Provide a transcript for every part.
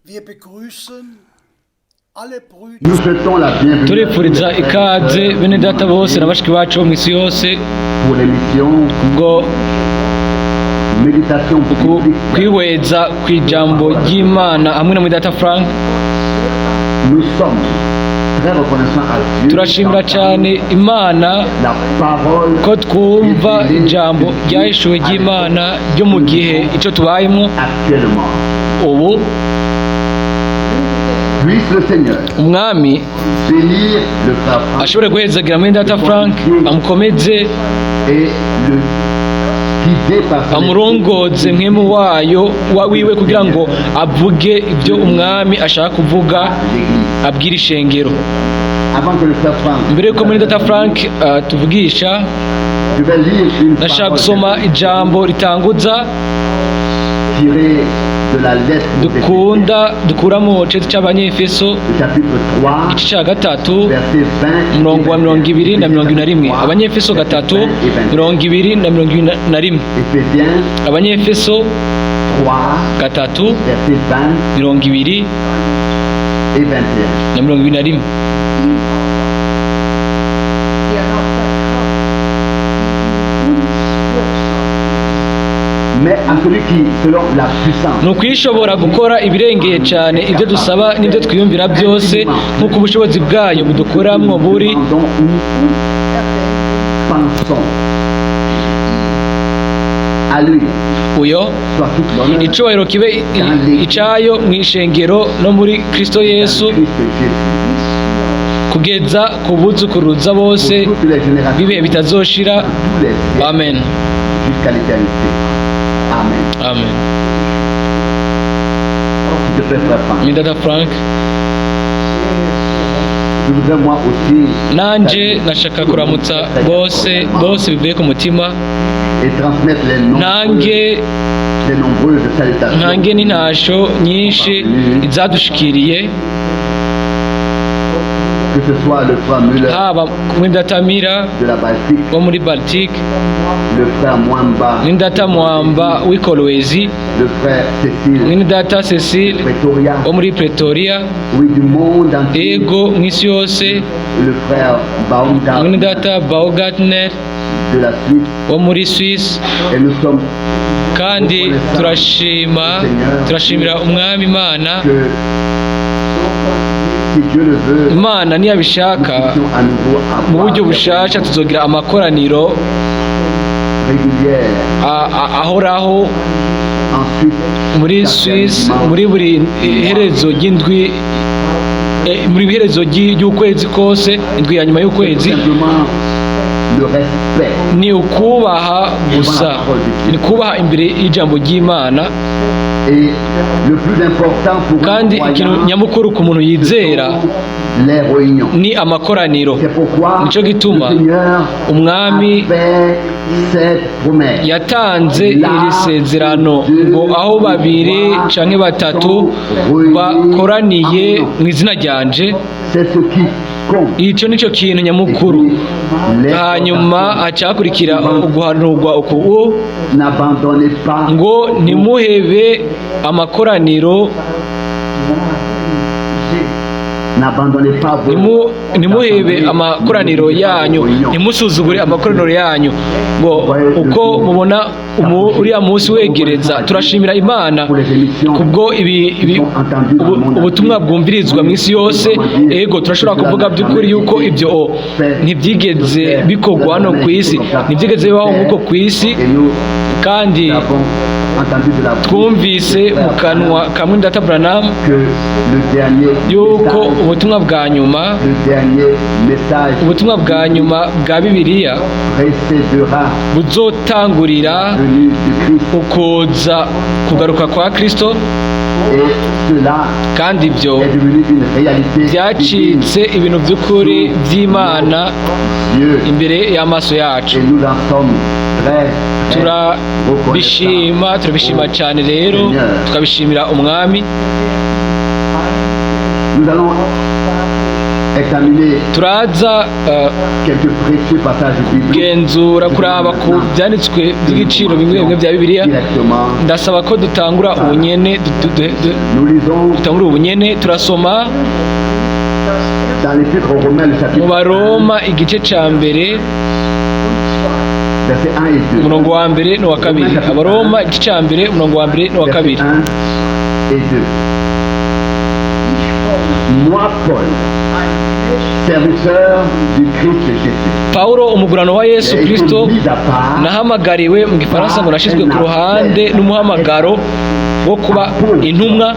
Wir begrüßen alle Brüder Nous souhaitons la bienvenue Turipfuriza ikaze bene data bose na bashiki bacu bo mu isi yose pour l'émission kubwo Méditation biblique. kwihweza ku ijambo ry'Imana hamwe na data Frank. Nous sommes très reconnaissants à Dieu Turashimira cyane Imana la parole ko twumva ijambo ryahishuwe ry'Imana ryo mu gihe icyo tubayemo actuellement. ubu. Puisse le Seigneur Umwami bénir le frère Frank ashobore guhezagira muri data Frank, amukomeze, et le guider par son amurongoze mwemu wayo wiwe kugira ngo avuge ibyo umwami ashaka kuvuga, l'Église. Abwira ishengero. Avant que le frère Frank, Mbere yuko muri data Frank tuvugisha, je vais lire une ndashaka parole gusoma ijambo ritanguza tirée de la lettre aux dukunda dukura mu cete c'Abanyefeso, Éphésiens, le chapitre 3, igice ca gatatu, verset 20 umurongo wa 21. Abanyefeso 3, 21. Éphésiens Abanyefeso 3, 3, verset 20 20 et 21. na 21. Der nach der Kraft, die in uns wirksam ist, Mais à celui qui, selon la puissance, Ni ukwishobora gukora ibirengeye cyane ibyo dusaba n'ibyo twiyumvira byose, nk'uko ubushobozi bwayo budukoramwo buri, demandons ou erdenken pensons, à lui uyo soit toute l'honneur icubahiro kibe icayo mu ishengero no muri Kristo Yesu dans Christ Jésus, kugeza ku buzukuruza bose pour toutes les générations, b'ibihe bitazoshira. tous les siècles, Amen. jusqu'à l'éternité. Amen. Amen. S'il te plaît, frère Frank, Ni data Frank, je voudrais moi aussi nanje nashaka kuramutsa bose bose bivuye ku mutima, et transmettre les nombreuses, ntange les nombreuses salutations ntange n'intasho nyinshi izadushikiriye, que ce soit le frère Müller haba muri data Mira de la Baltique, wo muri Baltique, le frère Mwamba, mwene data Mwamba w'i Kolwezi, le frère Cécile, mwene data Cecile Pretoria, wo muri Pretoria, oui, du monde entier, ego mu isi yose, le frère mwene Baumgartner data Baumgartner de la Suisse, wo muri Suisse. Et nous sommes Kandi turashima, turashimira umwami Imana. Que, si Dieu le veut, Imana niyabishaka, nous puissions à nouveau mu avoir buryo des bushasha tuzogira amakoraniro régulières ahoraho ensuite muri Suisse muri buri iherezo ry'indwi, muri iherezo ry'ukwezi kose, indwi ya nyuma y'ukwezi. Simplement le respect Ni ukubaha gusa, ni kubaha imbere y'ijambo ry'Imana. Et le plus important pour un Kandi ikintu croyant, nyamukuru ku muntu yizera ce sont les réunions. Ni amakoraniro. C'est pourquoi Nico gituma le Seigneur umwami a fait cette promesse. Yatanze iri sezerano ngo aho babiri canke batatu bakoraniye mu izina ryanje, C'est ce qui compte. Ico nico kintu nyamukuru. Hanyuma hacakurikira uguhanurwa uku N'abandonnez pas ngo ntimuhebe amakoraniro, n'abandonnez pas vos ntimuhebe amakoraniro yanyu, ntimusuzugure amakoraniro yanyu, ngo uko mubona uriya munsi wegereza. Turashimira Imana kubwo ubutumwa bwumvirizwa mu isi yose. Ego, turashobora kuvuga by'ukuri yuko ibyo ntibyigeze bikorwa hano ku isi, ntibyigeze bibaho nk'uko ku isi. Et nous Kandi avons entendu de la bouche twumvise de mu frère kanwa Branham ka mwene data Branham que le dernier yuko message, ubutumwa bwa nyuma, le dernier message ubutumwa bwa nyuma bwa Bibiliya précédera buzotangurira venue du Christ ukuza kugaruka kwa Kristo. Et cela Kandi ibyo est devenu une réalité byacitse ibintu by'ukuri by'Imana Dieu imbere y'amaso yacu. Et nous en sommes très, très Turabishima, turabishima cyane rero, tukabishimira umwami. Nous allons examiner Turaza quelques précieux passages bibliques kugenzura kuraba ku byanditswe by'igiciro bimwe bimwe bya Bibiliya. Directement. Ndasaba ko dutangura ubunyene Nous lisons dutangura ubunyene, turasoma dans l'Épître aux Romains, le mu chapitre 1, Baroma igice ca mbere, versets 1 et 2. umurongo wa mbere n'uwa kabiri. Abaroma igice ca mbere, umurongo wa mbere n'uwa Versets kabiri. 1 et 2. Moi, Paul, serviteur du Christ Jésus, Pawulo umugurano wa Yesu j'ai été Kristo, mis à part nahamagariwe, mu gifaransa ngo nashyizwe ku ruhande n'umuhamagaro wo kuba intumwa,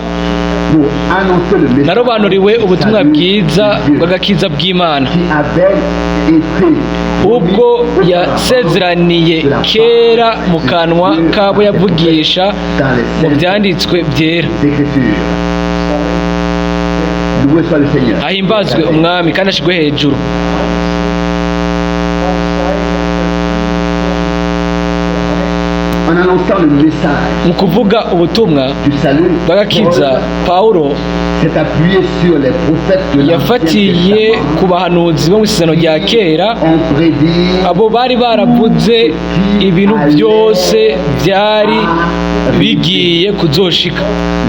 pour annoncer le message narobanuriwe ubutumwa du salut bwiza de Dieu, bw'agakiza bw'Imana, qui avait été ubwo yasezeraniye kera mu kanwa k'abo yavugisha dans les mu saintes byanditswe byera. Écritures. Loué soit le Seigneur. Ahimbazwe Umwami kandi ashyirwe hejuru. En annonçant le message Mu kuvuga ubutumwa du salut, bw'agakiza, Paul Pawulo s'est appuyé sur les prophètes de l'Ancien yafatiye Testament ku bahanuzi bo mu isezerano rya kera, ont prédit abo bari baravuze ibintu byose byari bigiye kuzoshika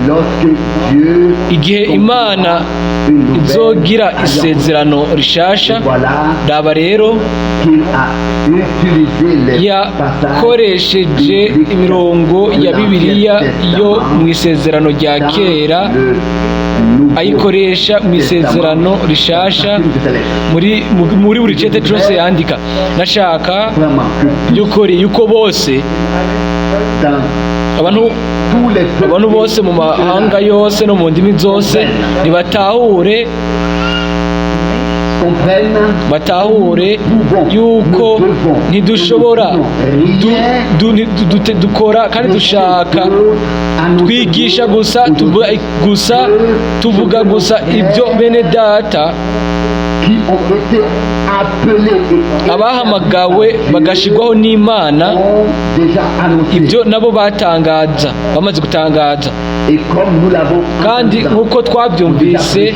lorsque Dieu igihe Imana une nouvelle izogira alliance. isezerano rishasha. Et voilà Raba rero, qu'il a utilisé les passages yakoresheje bibliques imirongo de ya l'Ancien Bibiliya yo Testament mu isezerano rya dans kera, le Nouveau ayikoresha mu isezerano Testament rishasha dans chacune de ses lettres. muri buri cete cyose yandika. Nashaka Vraiment que tous by'ukuri yuko bose dans abantu tous les peuples abantu bose mu mahanga yose no mu ndimi zose nibatahure, comprennent batahure yuko ntidushobora dukora kandi dushaka twigisha gusa, tuvuga gusa, tuvuga gusa ibyo bene data qui ont été appelés et abahamagawe bagashirwaho n'Imana ont déjà annoncé. ibyo nabo batangaza, bamaze gutangaza. Et comme nous l'avons Kandi entendu nk'uko twabyumvise,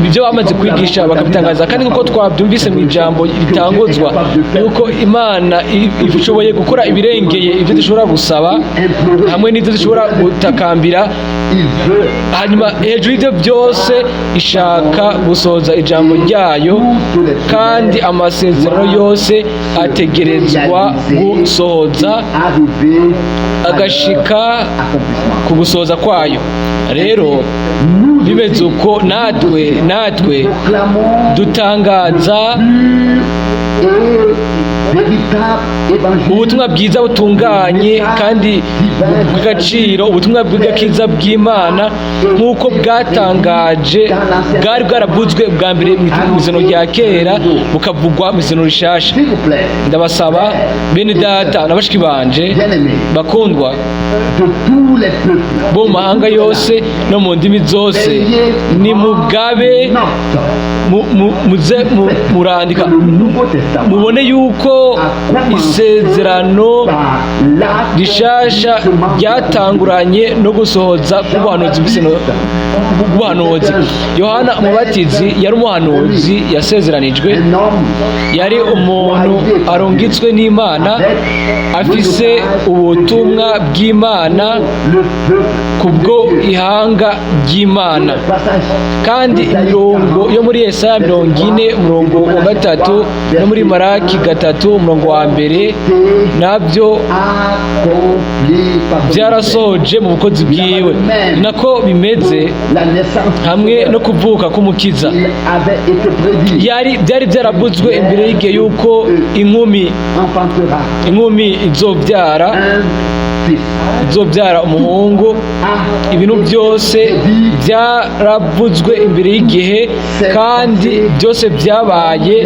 ibyo bamaze kwigisha bakabitangaza, kandi nk'uko twabyumvise mu ijambo ritanguzwa yuko Imana ishoboye gukora ibirengeye ibyo dushobora gusaba hamwe n'ibyo dushobora gutakambira. Il veut Hanyuma hejuru y'ibyo byose ishaka gusohoza ijambo ryayo, kandi amasezerano yose ategerezwa gusohoza arriver à agashika leur accomplissement. ku gusohoza kwayo. Rero Nous bimeze aussi, uko, natwe proclamons dutangaza pur et véritable évangile ubutumwa bwiza butunganye kandi bw'agaciro, ubutumwa bw'agakiza bw'Imana nk'uko bwatangaje, bwari bwaravuzwe bwa mbere mu isezerano rya kera, bukavugwa mu isezerano rishasha. S'il vous plaît, Ndabasaba bene data na bashiki banje bien-aimés, bakundwa de tous les peuples, bo mu mahanga yose no mu ndimi zose, nimugabe note muze murandika que le Nouveau Testament mubone yuko isezerano par rishasha l'accomplissement ryatanguranye no gusohoza k'ubuhanuzi bw'ubuhanuzi. Yohana Umubatizi yari umuhanuzi yasezeranijwe, un homme yari umuntu arungitswe n'Imana afise ubutumwa bw'Imana le peuple kubwo ihanga ry'Imana. passage Kandi imirongo yo muri Yesaya 40 umurongo wa 3 no muri Maraki 3 umurongo wa mbere nabyo accompli par son byarasohoje mu bukozi bwiwe. Ni nako bimeze la naissance hamwe no kuvuka k'Umukiza. Il avait été prédit Yari byari byaravuzwe imbere y'igihe yuko inkumi enfantera inkumi izobyara un fils. izobyara umuhungu. A Ibintu byose byaravuzwe imbere y'igihe, kandi byose byabaye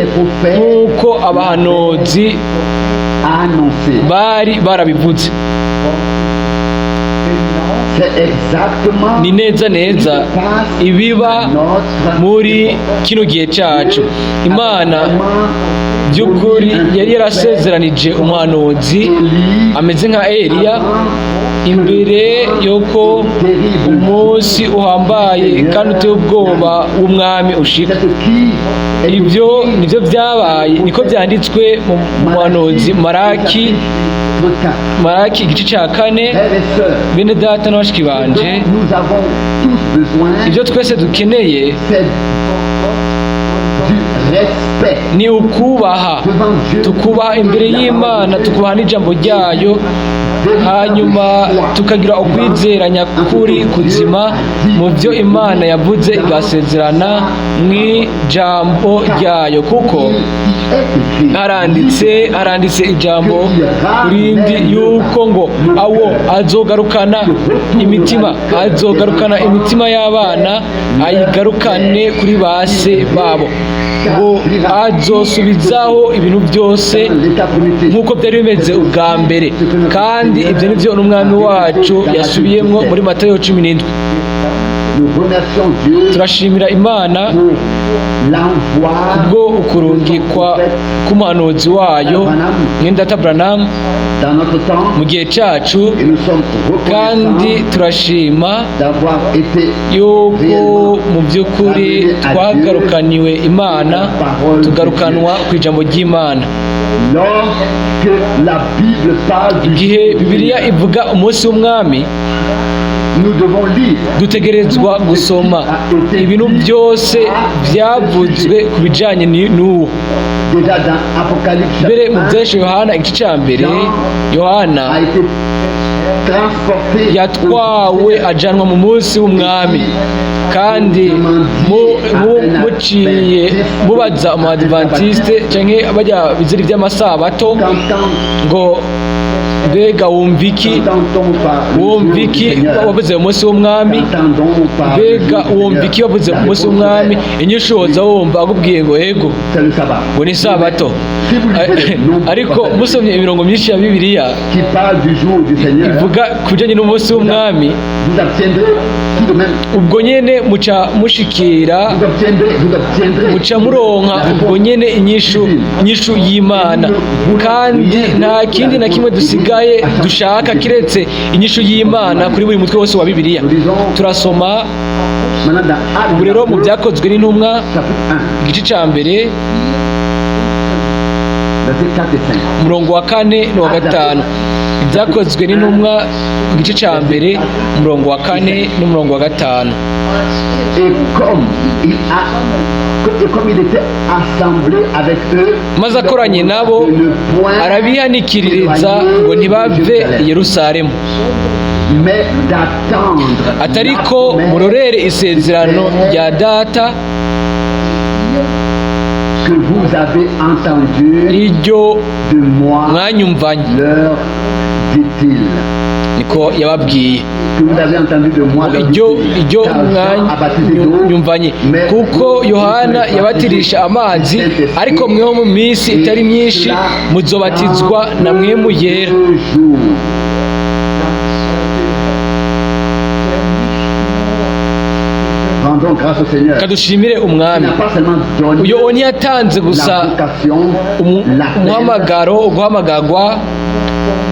nk'uko abahanuzi annoncé. bari barabivuze. C'est exactement Ni neza neza ibiba muri kino gihe cyacu. Imana by'ukuri yari yarasezeranije umuhanuzi ameze nka Eliya imbere y'uko umunsi uhambaye kandi uteye ubwoba w'umwami ushika. C'est ce qui est Ibyo nibyo byabaye, niko byanditswe mu muhanuzi Maraki, chapitre 4. Maraki igice cya 4. Frères et sœurs, Bene data na bashiki banje, dont nous avons tous besoin, ibyo twese dukeneye c'est du respect ni ukubaha, devant Dieu, tukubaha imbere y'Imana, tukubaha n'ijambo ryayo, hanyuma tukagira ukwizera nyakuri kuzima mu byo Imana yavuze igasezerana mu ijambo ryayo, kuko Il est écrit haranditse ijambo kurindi yuko ngo awo azogarukana imitima y'abana ayigarukane kuri base babo, ngo azosubizaho ibintu byose dans l'état primitif. nk'uko byari bimeze ubwa mbere. Kandi ibyo ni byo n'umwami wacu yasubiyemo muri Matayo 17. Nous remercions Dieu Turashimira Imana pour l'envoi kubwo ukurungikwa k'umuhanuzi wayo mwene Branham dans notre temps mu gihe cyacu, et nous sommes kandi reconnaissants turashima d'avoir été yuko mu by'ukuri twagarukaniwe Imana, tugarukanwa ku ijambo ry'Imana. Lorsque la Bible parle du Igihe jour du Bibiliya Seigneur, ivuga umunsi w'umwami, nous devons lire dutegerezwa gusoma ibintu byose byavuzwe ku bijyanye n'uwo. Déjà dans Apocalypse Mbere mu chapitre 1, Byahishuriwe Yohana igice cya 1, Yohana a été transporté yatwawe ajanwa mu munsi w'umwami. Kandi muciye mubaza umuadventiste canke bajya bizira iby'amasabato Qu'entend ngo mbega wumva iki, qu'entend-on par le jour wumva du iki Seigneur? wavuze umunsi w'umwami? Qu'entendons par le Mbega jour du wumva Seigneur? iki wavuze La umunsi réponse w'umwami? est, Inyishu woza wumva akubwiye ngo ego, c'est le sabbat. ngo ni isabato. Si vous lisez les nombreux Ariko passages musomye imirongo myinshi ya Bibiliya qui parlent du jour du Seigneur, ivuga ku bijyanye n'umunsi w'umwami, vous obtiendrez tout de même, ubwo nyene muca mushikira, vous obtiendrez muca muronka la réponse ubwo nyene inyishu y'Imana. Kandi nta kindi na kimwe dusigaye dushaka kiretse inyishu y'Imana kuri buri mutwe wose wa Bibiliya. Turasoma Maintenant dans Actes ubu rero mu Byakozwe n'Intumwa chapitre 1, igice cya 1, versets 4 et 5. umurongo wa 4 n'uwa 5. Ibyakozwe n'Intumwa igice cya 1, umurongo wa 4 n'umurongo wa 5. Et comme il était assemblé avec eux, Maze akoranye nabo, de ne point arabihanikiririza ngo ntibave i Yerusalemu, mais d'attendre atariko la promesse murorere isezerano rya Data que vous avez entendu iryo de moi, mwanyumvanye. Leur dit-il. Niko yababwiye. Que vous avez entendu de moi, leur Iryo dit-il. iryo Car Jean a baptisé d'eau, mwanyumvanye, mais kuko vous, Yohana vous serez yabatirisha baptisés amazi, du Saint-Esprit, ariko mweho mu minsi et itari myinshi cela muzobatizwa dans na Mwemu Yera. deux jours. Rendons grâce au Seigneur. Kadushimire Il umwami. n'a pas seulement donné Uyo ntiyatanze gusa la vocation, l'appel, umuhamagaro, guhamagarwa,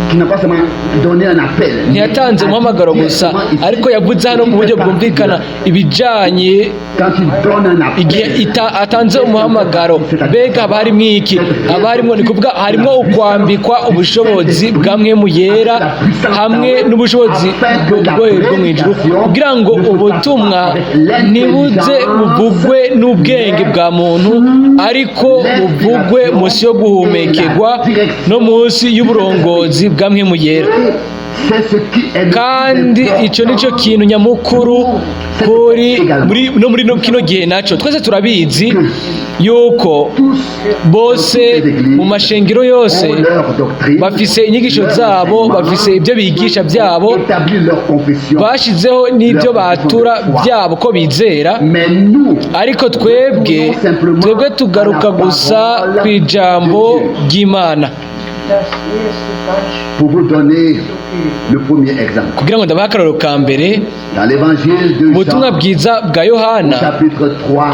qui n'a pas seulement donné un appel, mais ntiyatanze a dit umuhamagaro gusa, directement ici, ariko yavuze hano mu buryo il fait partie bwumvikana ibijyanye Quand il donne un appel, igihe atanze umuhamagaro, mbega haba harimo iki? Haba harimo, ni kuvuga harimo ukwambikwa ubushobozi bwa Mwemu Yera hamwe n'ubushobozi bwo mu ijuru, kugira ngo ubutumwa ntibuze buvugwe n'ubwenge bwa muntu, ariko buvugwe munsi yo guhumekerwa no munsi y'uburongozi bwa Mwemu Yera. C'est ce qui est le Kandi plus icyo nicyo kintu nyamukuru kuri muri no muri no kino gihe nacyo. Twese turabizi yuko bose mu mashengero yose ont leur doctrine, bafise inyigisho leur zabo, enseignement, bafise ibyo bigisha byabo, établi leur confession. bashizeho n'ibyo batura byabo ko bizera. Mais nous, Ariko twebwe tugaruka gusa ku ijambo ry'Imana. Pour vous donner le premier exemple, Kugira ngo ndabahe akarorero ka mbere, dans l'évangile de mu butumwa Jean, bwiza bwa Yohana, chapitre 3,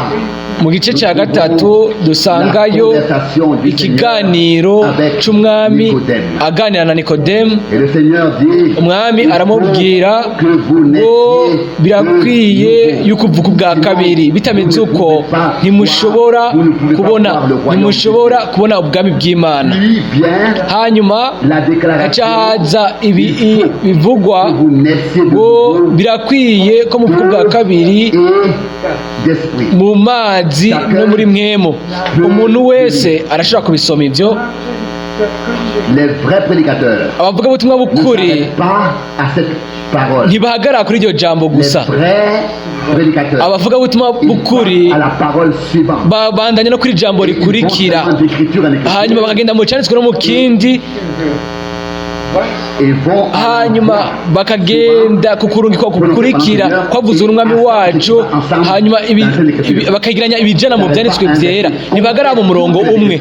mu gice cya gatatu, dusangayo ikiganiro c'umwami aganira na Nikodemu. Et le Seigneur dit, Umwami aramubwira ngo birakwiye yuko uvuka ubwa kabiri, bitameze uko ntimushobora kubona ubwami bw'Imana. Puis bien Hanyuma la déclaration haca haza ibi bivugwa que vous naissiez de ngo nouveau birakwiye ko mu bwa kabiri et d'esprit. mu mazi no muri mpwemu. Umuntu wese arashobora kubisoma ibyo. Les vrais prédicateurs Abavugabutumwa ne b'ukuri s'arrêtent pas à cette parole. ntibahagarara kuri iryo jambo Les gusa. vrais prédicateurs, Abavugabutumwa ils b'ukuri passent à la parole suivante. babandanya no kuri ijambo Ils vont rikurikira, seulement d'écriture en écriture hanyuma bakagenda mu cyanditswe no mu kindi, et vont à hanyuma bakagenda ku kurungikwa kukurikira kwavuzwe n'umwami wacu, hanyuma bakegeranya ibijana mu byanditswe byera. Ntibahagarara mu murongo umwe,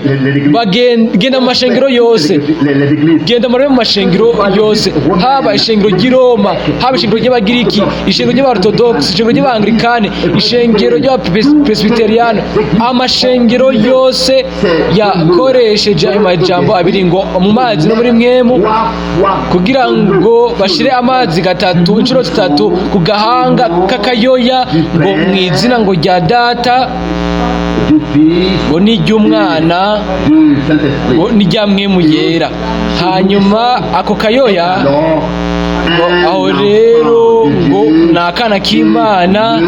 bagenda mu mashengero yose. Les églises. Genda muri mu mashengero yose, haba ishengero ry'i Roma, haba ishengero ry'Abagiriki, ishengero ry'Abaorthodox, ishengero ry'Abangilikani, ishengero ry'Abapresbiteriyano, amashengero yose yakoresheje ayo majambo abiri ngo mu mazi no muri mpwemu, Trois fois kugira ngo bashire amazi gatatu, inshuro zitatu, ku gahanga k'akayoya, ngo mu izina ngo rya Data, du Fils, ngo n'iry'Umwana, du Saint-Esprit. ngo n'irya Mpwemu Yera. Hanyuma ako kayoya Alors, ngo aho rero ngo ni akana k'Imana,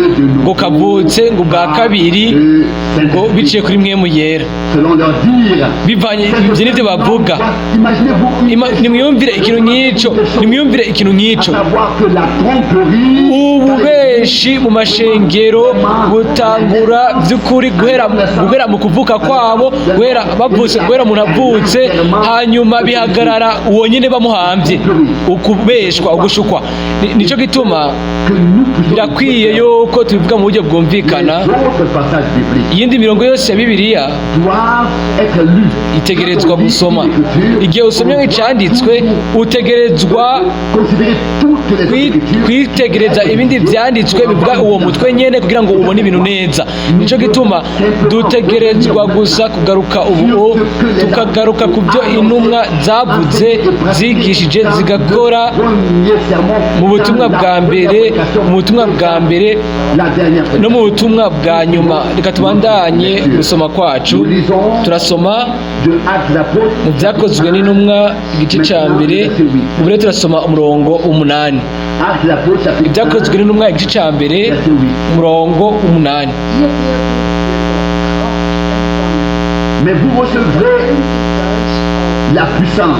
ngo kavutse ngo bwa kabiri, ngo biciye kuri Mpwemu Yera. Selon leur dire. Bivanye ibyo nibyo bavuga. Imaginez-vous une Nimwiyumvire ikintu nk'icyo, nimwiyumvire ikintu nk'icyo. À savoir que la tromperie Ububeshi mu mashengero butangura by'ukuri guhera mu kuvuka kwabo, guhera bavutse, guhera umuntu avutse, hanyuma bihagarara uwo nyine bamuhambye. Ukubeshwa, ugushukwa. Nico gituma que nous puissions birakwiye yuko tubivuga mu buryo bwumvikana. les autres passages bibliques Iyindi mirongo yose ya Bibiliya doivent être lus. itegerezwa gusoma. Igihe usomye nk'icyanditswe, utegerezwa Considérer toutes les autres écritures kwitegereza ibindi byanditswe bivuga uwo mutwe nyene kugira ngo ubone ibintu neza. Nico gituma dutegerezwa gusa kugaruka ubu, tukagaruka ku byo intumwa zavuze, zigishije, zigakora mu butumwa bwa mbere, mu butumwa bwa mbere La dernière no mu butumwa bwa nyuma. Reka tubandanye gusoma kwacu. Turasoma de Actes des Apôtres, mu Byakozwe n'Intumwa, igice cya mbere. Ubu rero turasoma umurongo 8. Actes des Apôtres, chapitre Ibyakozwe n'Intumwa, igice cya mbere, verset 8. umurongo 8. Mais vous recevrez la puissance.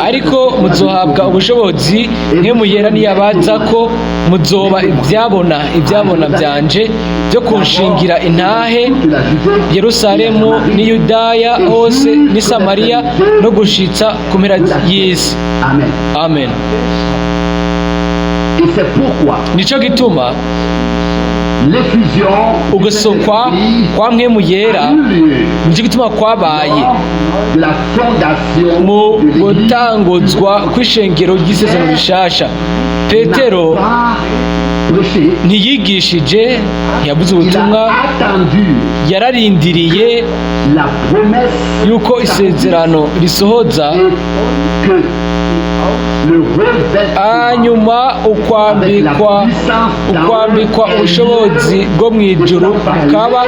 Ariko muzohabwa ubushobozi, Mpwemu Yera niyabaza ko, muzoba ibyabona byanje byo kunshingira intahe De la Judée, Yerusalemu n'i Yudaya hose n'i Samariya no gushitsa ku mpera y'isi. Amen. Amen. Et c'est pourquoi Nico gituma l'effusion ugusukwa kwa Mpwemu Yera, a eu lieu nicyo gituma kwabaye de la fondation mu de l'Église gutanguzwa kw'ishengero ry'isezerano rishasha. Petero n'a pas prêché. ntiyigishije, ntiyavuze Il ubutumwa. a attendu Yararindiriye la promesse yuko isezerano risohoza, et que le revêtement hanyuma ukwambikwa ubushobozi bwo mu ijuru bukaba,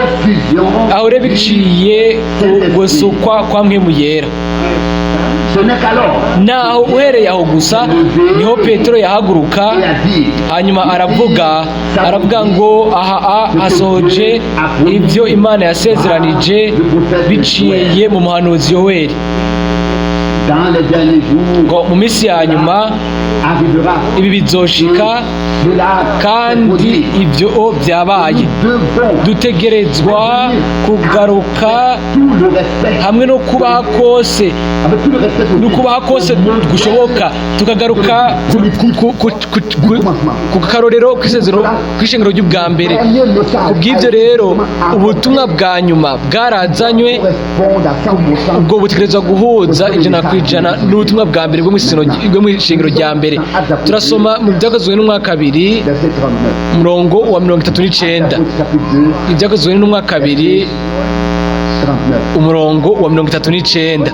aho rero biciye ku gusukwa kwa Mpwemu Yera. Ce n'est qu'alors Naho uhereye aho gusa niho Petero yahaguruka, et a dit hanyuma aravuga ngo aha hasohoje ibyo Imana yasezeranije biciye mu muhanuzi Yoweri, dans les derniers jours ngo mu minsi ya nyuma arrivera ibi bizoshika, cela kandi ibyo byabaye. devons Dutegerezwa kugaruka tout le respect hamwe no kubaha kose avec tout le respect no kubaha kose gushoboka, tukagaruka ku karorero kw'isezerano kw'ishengero ry'ubwa mbere. Dernier message Ku bw'ibyo rero ubutumwa bwa nyuma bwarazanywe, correspond à 100% ubwo butegerezwa guhuza ijana 100% n'ubutumwa bwa mbere bwo mu ishengero rya mbere. Turasoma mu Byakozwe n'Intumwa 2, Verset 39. umurongo wa 39. Apôtres chapitre 2, Ibyakozwe n'Intumwa 2, 39. umurongo wa 39.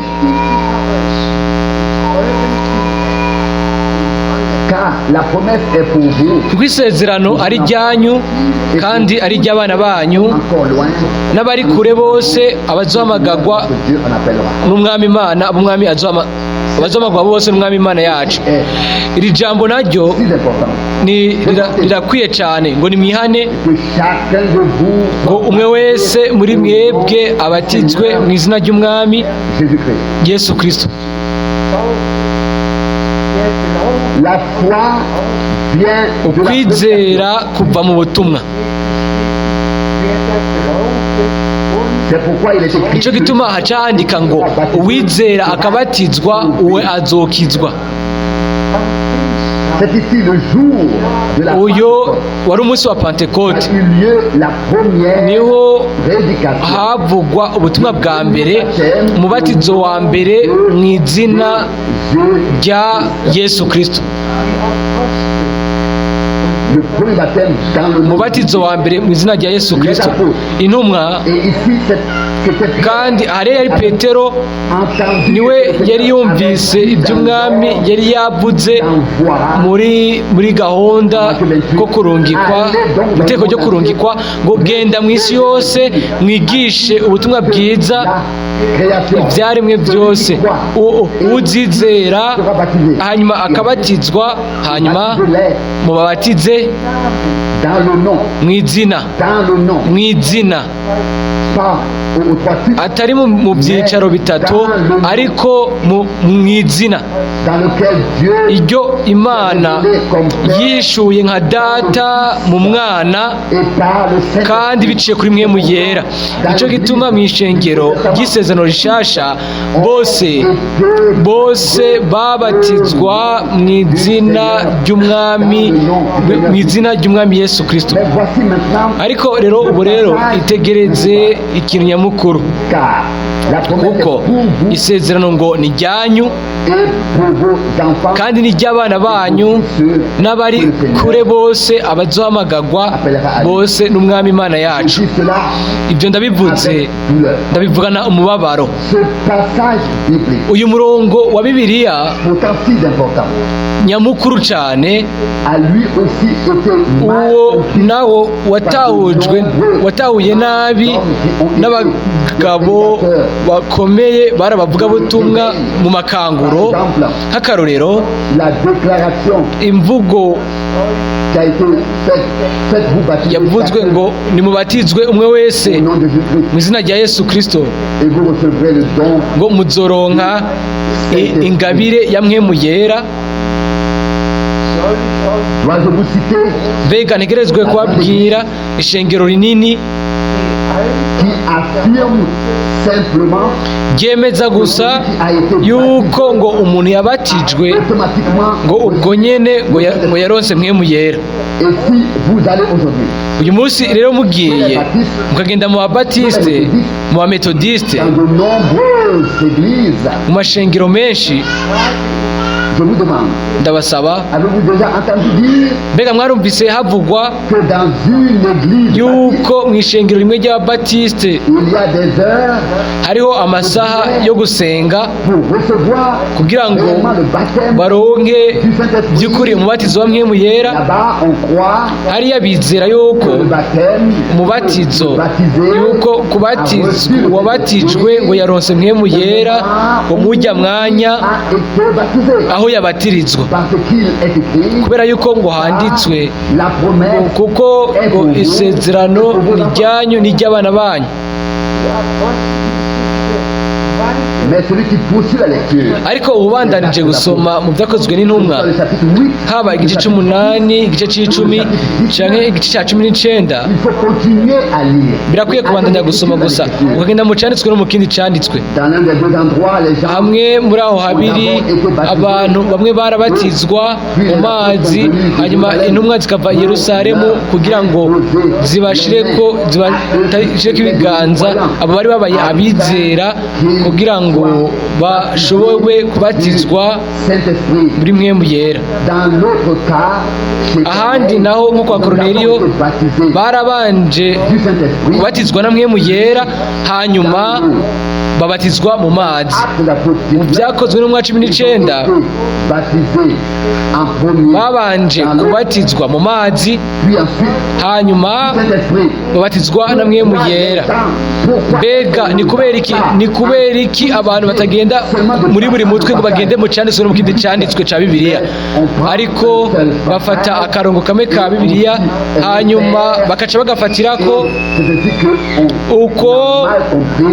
Car la promesse est pour vous, Kuko isezerano ari iryanyu kandi ari iry'abana banyu encore loin, n'abari kure bose, abazohamagagwa que Dieu en appellera. n'Umwami Imana, ab'Umwami abazohamagagwa bose n'Umwami Imana yacu. Est Iri jambo naryo si important ni rirakwiye cyane, ngo nimwihane, que chacun de vous ngo umwe wese muri mwebwe abatizwe mu izina ry'Umwami Jésus-Christ. Yesu Kristo. La foi vient de la Ukwizera kuva mu butumwa. C'est pourquoi il est écrit Nicyo gituma haca handika ngo uwizera akabatizwa, uwe azokizwa. C'est ici le jour de la Uyo Pentecôte wari umunsi wa Pantekote, a eu lieu la première niho prédication havugwa ubutumwa bwa mbere, umubatizo wa mbere mu izina Dieu, rya Yesu Kristo. le premier baptême dans le nom. Umubatizo wa mbere mu izina rya Yesu Kristo, intumwa. Et ici, c'était Pierre Kandi hariya yari Petero, entendu niwe yari yumvise iby'Umwami yari yavuze muri gahunda ko kurungikwa, mu iteko ryo kurungikwa, ngo genda mu isi yose mwigishe ubutumwa bwiza la création ibyaremwe byose. Uzizera sera baptisé. hanyuma akabatizwa, hanyuma Baptisez-les mubabatize dans le nom, mu izina, dans le nom, mu izina, pas aux trois titres, atari mu byicaro bitatu, ariko mu izina dans lequel Dieu iryo Imana yishuye nka Data mu Mwana et par le Saint kandi biciye kuri mwe mu yera. Nicyo gituma mu ishengero ry'isezerano rishasha bose babatizwa mu izina ry'Umwami, mu izina ry'Umwami Yesu Kristo. Mais voici maintenant, Ariko rero ubu rero itegereze ikintu nyamukuru, car la promesse est kuko pour vous isezerano ngo ni iryanyu et pour vos enfants, kandi ni iry'abana banyu n'abari kure bose, abazohamagagwa bose n'Umwami Imana Je yacu. dis cela Ibyo ndabivuze, avec douleur. ndabivugana umubabaro. Ce passage biblique, Uyu murongo wa Bibiliya pourtant si important, nyamukuru cyane, a lui aussi été mal uwo compris nawo watahujwe, watahuye nabi n'abagabo bakomeye bari abavugabutumwa mu makanguro. Nk'akarorero, La déclaration imvugo qui a été faite, faites-vous baptiser yavuzwe chacun ngo nimubatizwe umwe wese au nom de Jésus-Christ mu izina rya Yesu Kristo, et vous recevrez le don. ngo muzoronka ingabire ya Mpwemu Yera. Dois-je vous citer Mbega ntegerezwe kubabwira ishengero rinini qui affirme simplement ryemeza gusa yuko ngo umuntu yabatijwe automatiquement ngo ubwo nyene ngo yaronse Mpwemu Yera? Et si vous allez aujourd'hui Uyu munsi rero mugiye mukagenda mu Babatiste, mu Bametodiste, dans de nombreuses églises, mu mashengero menshi, je vous demande, ndabasaba, avez-vous déjà entendu dire mbega mwarumvise havugwa que dans une église yuko mu ishengero rimwe ry'Ababatiste il y a des heures hariho amasaha yo gusenga pour recevoir kugira ngo réellement le baptême baronke du Saint-Esprit? by'ukuri umubatizo wa Mpwemu Yera? Là-bas, on croit Hariya bizera yuko que le baptême, umubatizo, le baptisé, yuko a reçu kubatizwa, le uwabatijwe ngo yaronse Mpwemu Yera ngo mujya mwanya a été baptisé. aho yabatirizwa, Parce qu'il est écrit, kubera yuko ngo handitswe la promesse kuko ngo isezerano ni iryanyu n'iry'abana banyu. Mais celui qui poursuit la lecture, Ariko ubandanije gusoma mu Byakozwe n'Intumwa, dans le chapitre 8, haba igice c'umunani, igice c'icumi canke igice ca 19, il faut continuer à lire. birakwiye kubandanya gusoma gusa, ukagenda mu canditswe no mu kindi canditswe. Dans l'un des deux endroits, les gens Hamwe muri aho habiri, abantu bamwe barabatizwa mu mazi, hanyuma intumwa zikava i Yerusalemu kugira ngo zibashireko ibiganza abo bari babaye abizera, Kugira ngo bashobore kubatizwa muri Mpwemu Yera. Ahandi naho, nko kwa Koruneliyo, barabanje kubatizwa na Mpwemu Yera, hanyuma babatizwa mu mazi. Mu Byakozwe n'umwa 19, babanje kubatizwa mu mazi, hanyuma babatizwa na Mpwemu Yera. Mbega ni kubera iki abantu batagenda muri buri mutwe ngo bagende mu cyanditswe no mu kindi cyanditswe cya Bibiliya, ariko bafata akarongo kamwe ka Bibiliya, hanyuma bakaca bagafatira ko? Uko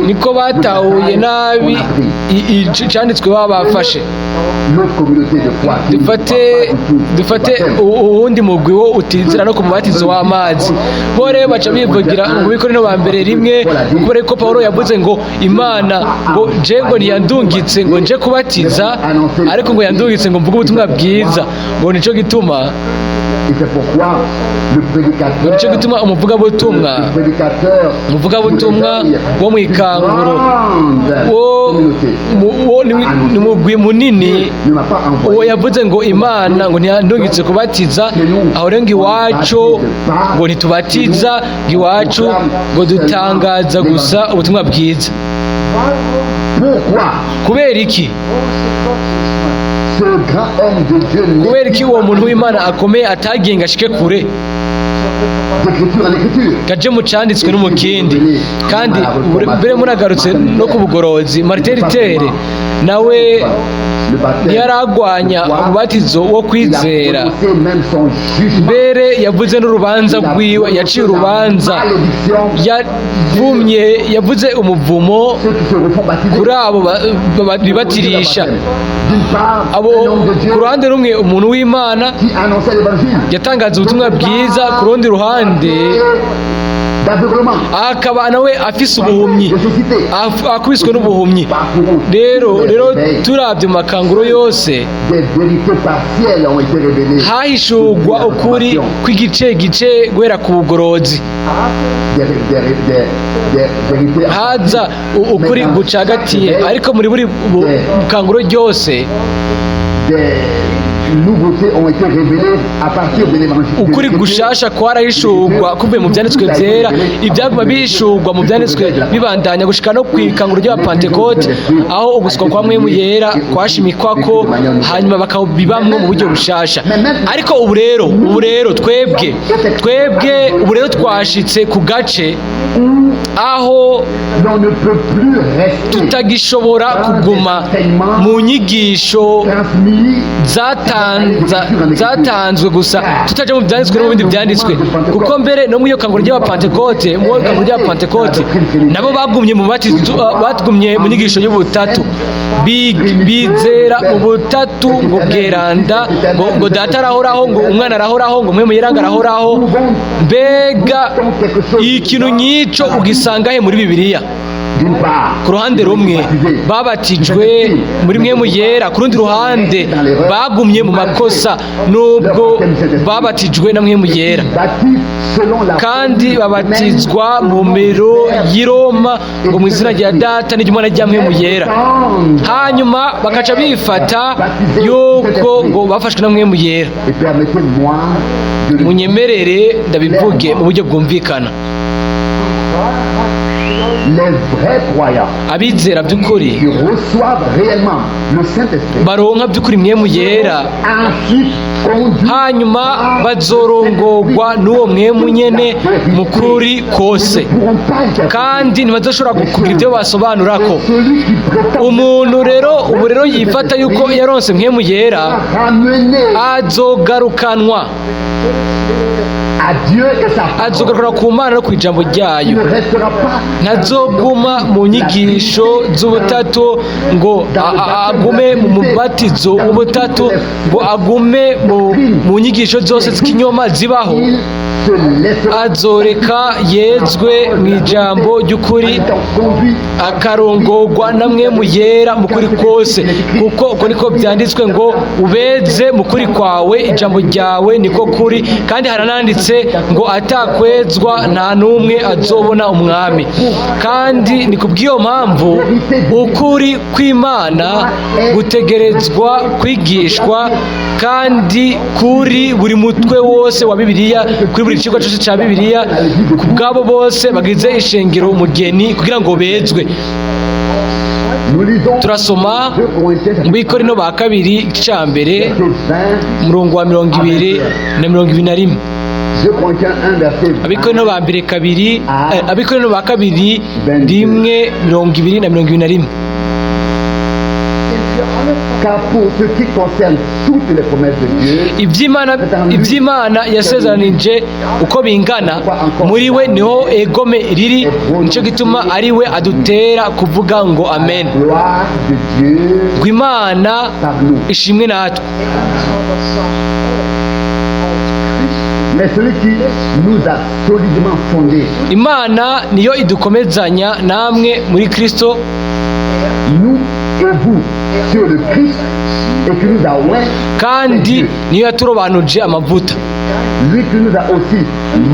niko batahuye nabi icyanditswe baba bafashe. Dufate uwundi mugwi wo utizera no ku mubatizo w'amazi. Bo rero baca bivugira mu Bikorinto ba mbere 1, kubera ko Pawulo yavuze ngo Imana ngo je ngo ntiyandungitse ngo nje kubatiza, ariko ngo yandungitse ngo mvuge ubutumwa bwiza. Ngo nico gituma umuvugabutumwa wo mu ikanguro wo ni mugwi munini, uwo yavuze ngo Imana ngo ntiyandungitse kubatiza. Aho rero ngo iwacu ngo ntitubatiza, ngo iwacu ngo dutangaza gusa ubutumwa bwiza. Kubera iki? Kubera iki uwo muntu w'Imana akomeye atagiye ngo ashike kure, gaje mu canditswe no mu kindi? Kandi mbere muragarutse no ku bugorozi, Martin Luther nawe ntiyaragwanya umubatizo wo kwizera. Mbere yavuze n'urubanza rwiwe, yaciye urubanza, yavumye, yavuze umuvumo kuri abo bibatirisha. Abo ku ruhande rumwe, umuntu w'Imana yatangaza ubutumwa bwiza, ku rundi ruhande akaba nawe afise ubuhumyi, akubiswe n'ubuhumyi. Rero turabye mu makanguro yose, hahishurwa ukuri kw'igice gice guhera ku bugorozi, haza ukuri gucagatiye, ariko muri buri kanguro ryose Nouveautés ont été révélées à partir de l'évangile. Ukuri gushasha kwarahishurwa kuvuye mu byanditswe byera. Ibyaguma bihishurwa mu byanditswe bibandanya gushika no ku ikanguro ry'Abapantekote, aho ugusukwa kwa Mpwemu Yera kwashimikwa ko, hanyuma bakabibamwo mu buryo bushasha. Ariko ubu rero twebwe ubu rero twashitse ku gace aho L'on ne peut plus rester tutagishobora kuguma mu nyigisho transmis zatanzwe gusa, tutaja mu byanditswe no mu bindi byanditswe. Kuko mbere no mu iyo kanguro ry'Abapantekote, mu iyo kanguro ry'Abapantekote nabo bagumye mu batizo, bagumye mu nyigisho y'ubutatu. Bizera mu butatu ngo bweranda, ngo Data arahoraho, ngo Umwana arahoraho, ngo Mpwemu Yera ngo arahoraho. Mbega ikintu nk'ico ugisanga he muri Bibiliya? D'une part, Ku ruhande rumwe babatijwe muri Mpwemu Yera, ku rundi ruhande bagumye mu makosa nubwo babatijwe na Mpwemu Yera. Baptise selon la Kandi babatizwa mu miro y'i Roma, ngo mu izina rya Data n'iry'Umwana rya Mpwemu Yera, hanyuma bakaca bifata yuko ngo bafashwe na Mpwemu Yera. Et permettez-moi de le Munyemerere ndabivuge mu buryo bwumvikana. Les vrais croyants Abizera by'ukuri qui reçoivent réellement le Saint-Esprit baronka by'ukuri Mpwemu Yera, ensuite conduits hanyuma bazorongorwa n'uwo Mpwemu nyene mu kuri kose, ne pourront pas interpréter. Kandi ntibazoshobora kugira ibyo basobanurako. Celui qui prétend Umuntu rero ubu rero yifata yuko yaronse Mpwemu Yera ramener azogarukanwa à Dieu et sa parole. Azogarukanwa ku Mana no ku ijambo ryayo. Il ne restera pas Ntazoguma mu nyigisho z'ubutatu, ngo agume mu mubatizo w'ubutatu, ngo agume mu nyigisho zose z'ikinyoma zibaho. Il se laissera Azoreka yezwe mu ijambo ry'ukuri, en étant conduit akarongorwa na Mpwemu Yera mu kuri kose, kuko uko niko byanditswe ngo: "Ubeze mu kuri kwawe, ijambo ryawe niko kuri." Kandi harananditse ngo: "Atakwezwa nta n'umwe azobona Umwami." Kandi ni kubw'iyo mpamvu ukuri kw'Imana gutegerezwa kwigishwa, kandi kuri buri mutwe wose wa Bibiliya, kuri buri kigo cyose cya Bibiliya, ku bwabo bose bagize ishengero umugeni, kugira ngo bezwe. Nous lisons Turasoma 2 Corinthiens mu Bikorino ba kabiri, igice cya mbere, verset 20. umurongo wa 20 na 21. 2 Corinthiens 1 verset 20. Abikorino ba mbere kabiri, Abikorino ba kabiri 1, 20 na 21. Car pour ce qui concerne toutes les promesses de Dieu, Iby'Imana yasezeranije uko bingana, muri we niho egome riri. Nicyo gituma ari we adutera kuvuga ngo amen, gloire de Dieu ngo Imana par nous. ishimwe natwe. Mais celui qui nous a solidement fondés, Imana niyo idukomezanya namwe muri Kristo, nous et vous, sur le Christ, et qui nous a oint, kandi niyo yaturobanuje amavuta, lui qui nous a aussi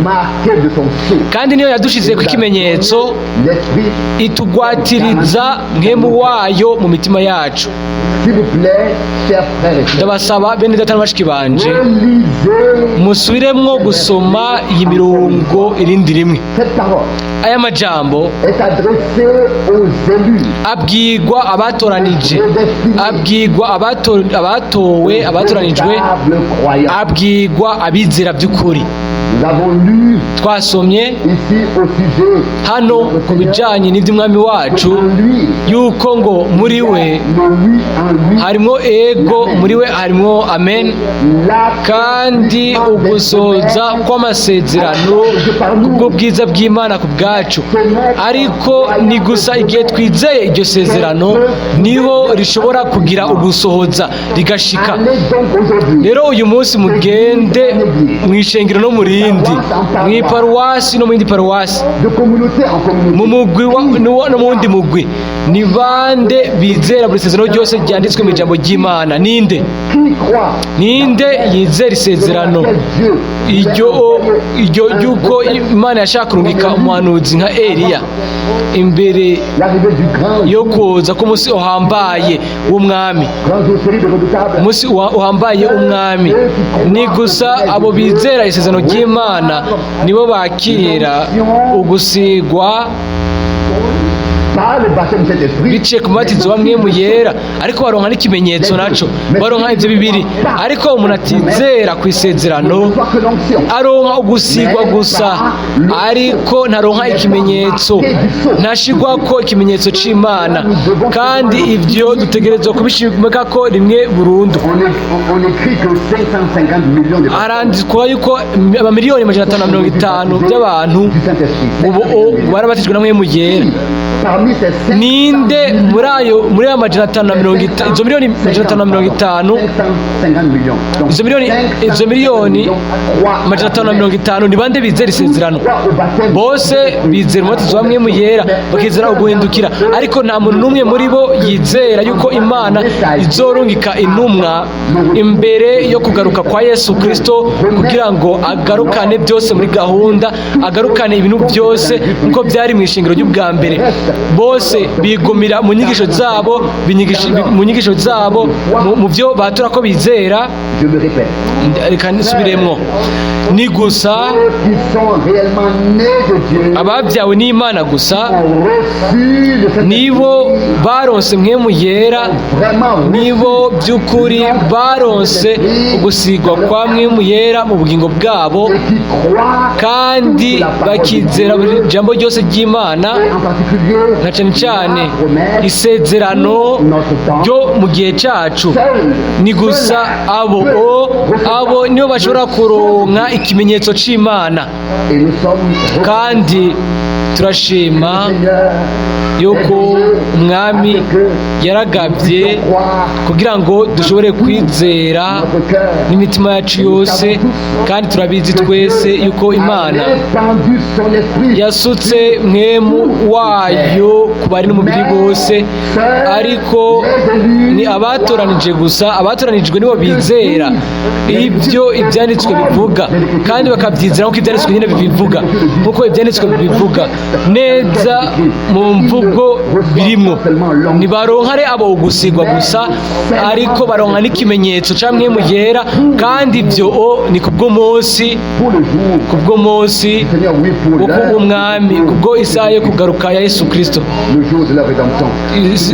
marqués de son sceau, kandi niyo yadushize ku ikimenyetso, l'Esprit, itugwatiriza Mpwemu wayo mu mitima yacu. S'il vous plaît, chers frères et sœurs, Ndabasaba, bene data na bashiki banje, relisez musubiremwo gusoma iyi mirongo irindi rimwe. Cette parole Aya majambo est adressée aux élus, abwirwa abatoranije, abwirwa abatowe, abatoranijwe, véritables croyants. abwirwa abizera by'ukuri. Nous avons lu Twasomye ici au sujet hano ku bijyanye n'iby'Umwami wacu, en lui, yuko ngo muri we le oui en lui, harimo ego, muri we harimo amen, kandi ugusohoza kw'amasezerano kubw'ubwiza bw'Imana ku bwacu. Ariko ni gusa igihe twizeye iryo sezerano niho rishobora kugira ugusohoza, rigashika. Allez donc aujourd'hui Rero uyu munsi mugende mu ishengero no mu rindi, mu iparuwasi no mu yindi paruwasi, de communauté en communauté. Mu mugwi no mu wundi mugwi: ni bande bizera buri sezerano ryose ryanditswe mu ijambo ry'Imana? Ninde? Qui croit Ninde yizera isezerano Dieu iryo ry'uko Imana yashaka kurungika umuhanuzi nka Eliya imbere l'arrivée du grand yo kuza k'umunsi uhambaye w'Umwami? grand jour terrible et redoutable? Umunsi uhambaye w'Umwami. Ni gusa abo bizera isezerano ry'Imana nibo bakira ugusigwa Par le baptême de Saint-Esprit, biciye ku mubatizo wa Mpwemu Yera, ariko baronka n'ikimenyetso naco. Baronka ibyo bibiri. Ariko umuntu atizera ku isezerano ne reçoit que l'onction. aronka ugusigwa gusa, ariko ntaronka ikimenyetso, ntashigwa ko ikimenyetso c'Imana. Kandi ibyo dutegerezwa kubishimika ko rimwe burundu. On écrit que 550 millions de personnes Harandikwa yuko amamiliyoni 550 by'abantu du Saint-Esprit. ubu barabatijwe na Mpwemu Yera. Parmi ces 500 Ninde muri ayo 550, izo miliyoni 550, 550 millions. Donc, izo miliyoni 550, ni bande bizera isezerano? Bose bizera umubatizo wa Mpwemu Yera, bakizera uguhindukira, ariko nta muntu n'umwe muri bo yizera yuko Imana izorungika intumwa imbere yo kugaruka kwa Yesu Kristo, kugira ngo agarukane byose muri gahunda, agarukane ibintu byose nk'uko byari mu ishingiro ry'ubwa mbere. Bose bigumira mu nyigisho zabo, mu nyigisho zabo, mu byo batura ko bizera. Je me répète. Reka nsubiremwo: ni gusa Ceux qui sont réellement nés de Dieu ababyawe n'Imana gusa ont reçu le Saint-Esprit. nibo baronse Mpwemu Yera, Vraiment reçu nibo by'ukuri baronse ugusigwa kwa Mpwemu Yera mu bugingo bwabo, et qui croient kandi toute la parole de bakizera buri Dieu, jambo ryose ry'Imana, en particulier na cyane cyane la promesse isezerano ryo mu gihe cyacu. Ni gusa abo nibo bashobora kuronka ikimenyetso c'Imana. Et nous sommes Kandi Turashima Le Seigneur yuko umwami est à ce que yaragabye nous croire kugira ngo dushobore kwizera notre cœur. n'imitima yacu yose, kandi turabizi twese yuko Imana A répandu son esprit yasutse mwemu wayo ku bari n'umubiri bose, ariko ni abatoranije gusa. Abatoranijwe nibo bizera ibyo ibyanditswe bivuga, kandi bakabyizera nk'uko ibyanditswe nyine bibivuga, nk'uko ibyanditswe bibivuga neza mu mvugo birimwo. Ntibaronka re abo ugusigwa gusa, ariko baronka n'ikimenyetso ca mwemu yera, kandi ibyo ni kubw'umunsi, pour le jour kubw'umunsi du Seigneur, oui, pour wo l'heure, kubw'umwami, kubwo isaha yo kugaruka ya Yesu Kristo, le jour de leur rédemption.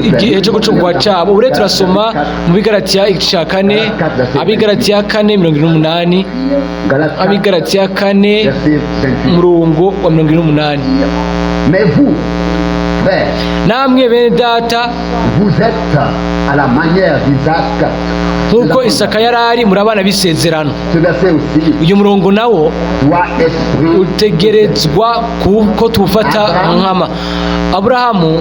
igihe cyo gucungurwa cyabo. Ubu rero turasoma mu Bigaratiya igice cya 4, Abigaratiya 4:48, Galates 4, Abigaratiya 4 verset 28. umurongo wa 48. Mais vous, frères, Namwe bene data, vous êtes à la manière d'Isaac. Nk'uko Isaka yari ari, muri abana b'isezerano. Ce verset aussi Uyu murongo nawo doit esprit utegerezwa kuko tuwufata nkama. Aburahamu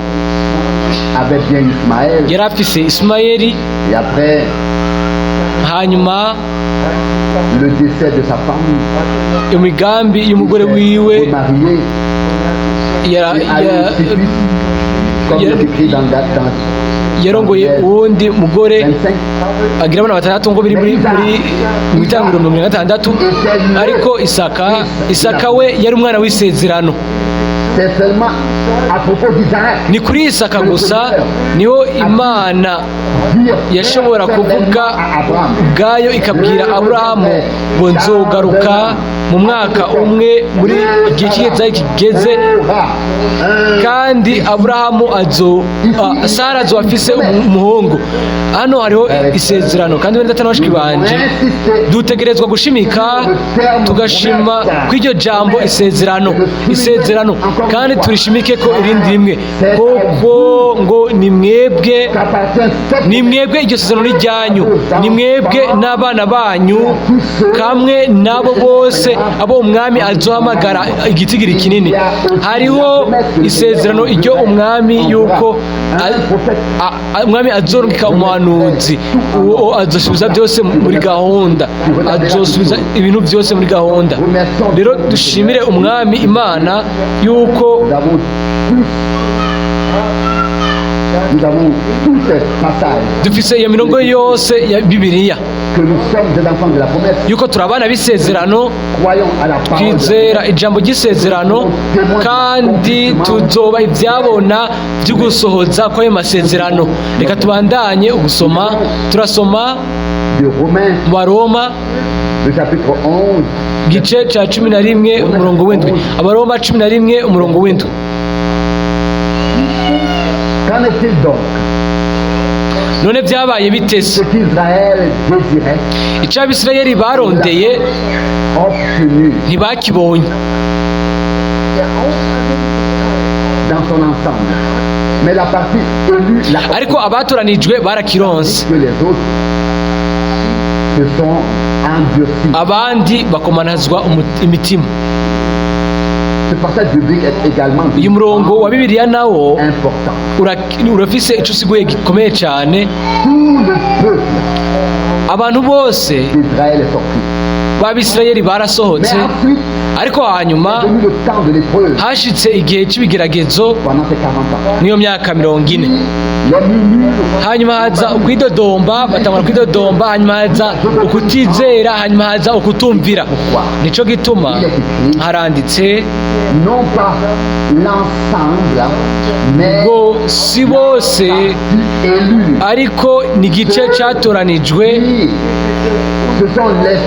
avait bien Ismaël yari afise Isimayeli, et après hanyuma le décès de sa femme, imigambi y'umugore il s'est wiwe remarié et a eu six fils, comme il est écrit dans yarongoye uwundi mugore, 25. Agira abana batandatu ngo biri muri mu itangiriro 46. Ariko Isaka we yari umwana w'isezerano. C'est seulement à propos d'Isaac Ni kuri Isaka gusa niho Imana dire yashobora kuvuga à Abraham ubwayo ikabwira Aburahamu ngo nzogaruka mu mwaka umwe, muri igihe kigeze kigeze, aura un kandi Aburahamu azo Sara azo afise umuhungu. Hano hariho isezerano. Kandi wenda data bashiki banje, dutegerezwa gushimika, tugashima kw'iryo jambo isezerano, isezerano, kandi turishimike ko irindi rimwe, kuko ngo ni mwebwe, qu'appartient cette ni mwebwe iryo sezerano ni ryanyu, ni mwebwe n'abana banyu, kamwe n'abo bose abo umwami azohamagara igitigiri kinini. Hariho isezerano iryo umwami yuko umwami azorungika umuhanuzi, uwo azosubiza byose muri gahunda, azosubiza ibintu byose muri gahunda. Rero dushimire umwami Imana yuko Nous avons tous, nous avons tous ces passages dufise iyo mirongo yose ya Bibiliya que nous sommes des enfants de la promesse. Yuko turi abana b'isezerano. Croyons à la parole de la Twizera ijambo ry'isezerano, kandi tuzoba ibyabona byo gusohoza kw'ayo masezerano. Reka tubandanye ugusoma. Turasoma de Romains, mu Baroma, le chapitre 11, igice cya 11 umurongo w'indwi. Abaroma 11 umurongo w'indwi. Qu'en est-il donc? None byabaye bite se? Ce qu'Israël désirait, Icyo Abisirayeli barondeye obtenu ntibakibonye dans son ensemble. Mais la partie élue l'a ariko abatoranijwe barakironse, que les autres se sont endurcis. Abandi bakomanazwa imitima. Ce passage biblique est également Uyu murongo wa Bibiliya nawo important. Urafise icyo usiguye gikomeye cyane. Tout le peuple Abantu bose d'Israël est sorti. b'Abisirayeli barasohotse, Mais ensuite ariko hanyuma est venu le temps de l'épreuve hashitse igihe cy'ibigeragezo pendant ces 40 ans. n'iyo myaka 40. Les murmures Hanyuma haza ukwidodomba, batangura kwidodomba, hanyuma haza ukutizera, hanyuma haza ukutumvira. Nico gituma haranditse non pas l'ensemble, mais ngo si bose, partie élue. Ariko ni igice cyatoranijwe. Qui ce sont les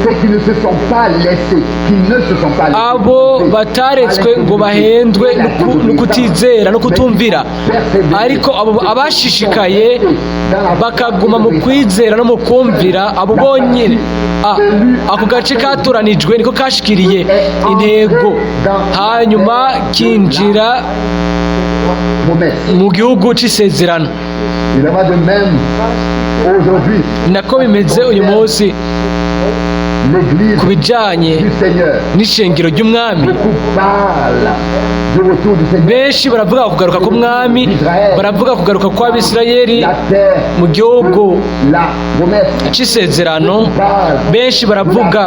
ceux qui ne se sont pas laissés, qui ne se sont pas laissés Abo bataretswe ngo bahendwe no kutizera no kutumvira, ariko abo abashishikaye bakaguma mu kwizera no mu kumvira, abo bonyine, ako gace katoranijwe niko kashikiriye intego, hanyuma kinjira promesse. Mu gihugu c'isezerano. Il en va de même aujourd'hui. Nako bimeze uyu munsi. l'église ku bijyanye du Seigneur. N'ishengero ry'umwami. Beaucoup parlent du retour du Seigneur. Benshi baravuga kugaruka k'umwami, baravuga kugaruka kw'Abisirayeli La terre mu gihugu de la promesse. c'isezerano. Benshi baravuga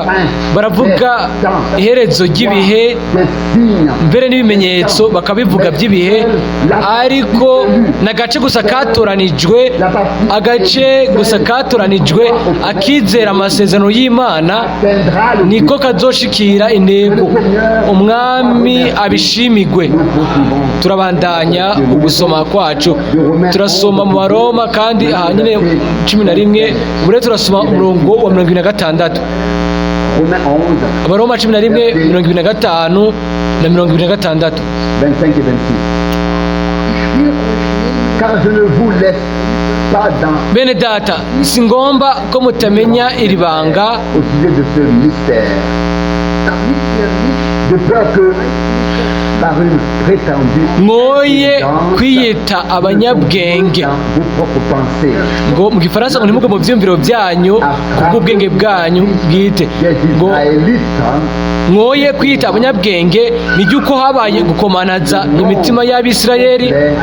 iherezo ry'ibihe, Des signes. Mbere n'ibimenyetso bakabivuga by'ibihe, ariko ni agace gusa katoranijwe, agace gusa katoranijwe akizera amasezerano y'Imana Atteindra le niko kazoshikira intego. Umwami abishimigwe. Nous poursuivons. Turabandanya ugusoma kwacu, turasoma mu Baroma kandi aha nyine 11, ubu rero turasoma umurongo wa 26. Romains 11, Abaroma 11, 25 na 26. 25 et 26. Car je ne vous laisse pas dans Bene data, si ngomba ko mutamenya iri banga au sujet de ce mystère, de peur que par une prétendue mwoye kwiyita abanyabwenge dans vos propres pensées, ngo mu gifaransa ngo ntimugwe mu byiyumviro byanyu kubw'ubwenge bwanyu bwite des ngo Israélites mwoye kwiyita abanyabwenge ni ry'uko habaye gukomanaza imitima y'Abisirayeli mais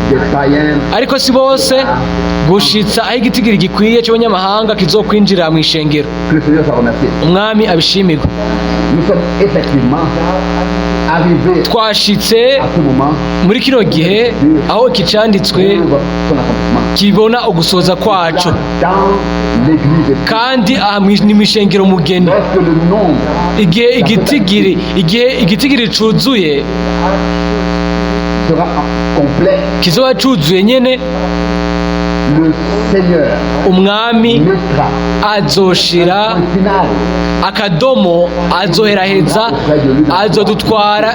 des païens ariko si bose gushitsa aho igitigiri gikwiye cy'abanyamahanga kizokwinjira mu ishengero. Que le Seigneur soit remercié. Umwami abishimirwe. Nous sommes effectivement arrivés Twashitse à ce moment muri kino gihe aho iki canditswe pour son accomplissement. Kibona ugusoza kwaco. Dans l'église, Kandi aha ni mw'ishengero mugeni lorsque le nombre igihe igitigiri cuzuye sera complet, kizoba cuzuye nyene le Seigneur umwami mettra azoshira un final akadomo, azoheraheza, azodutwara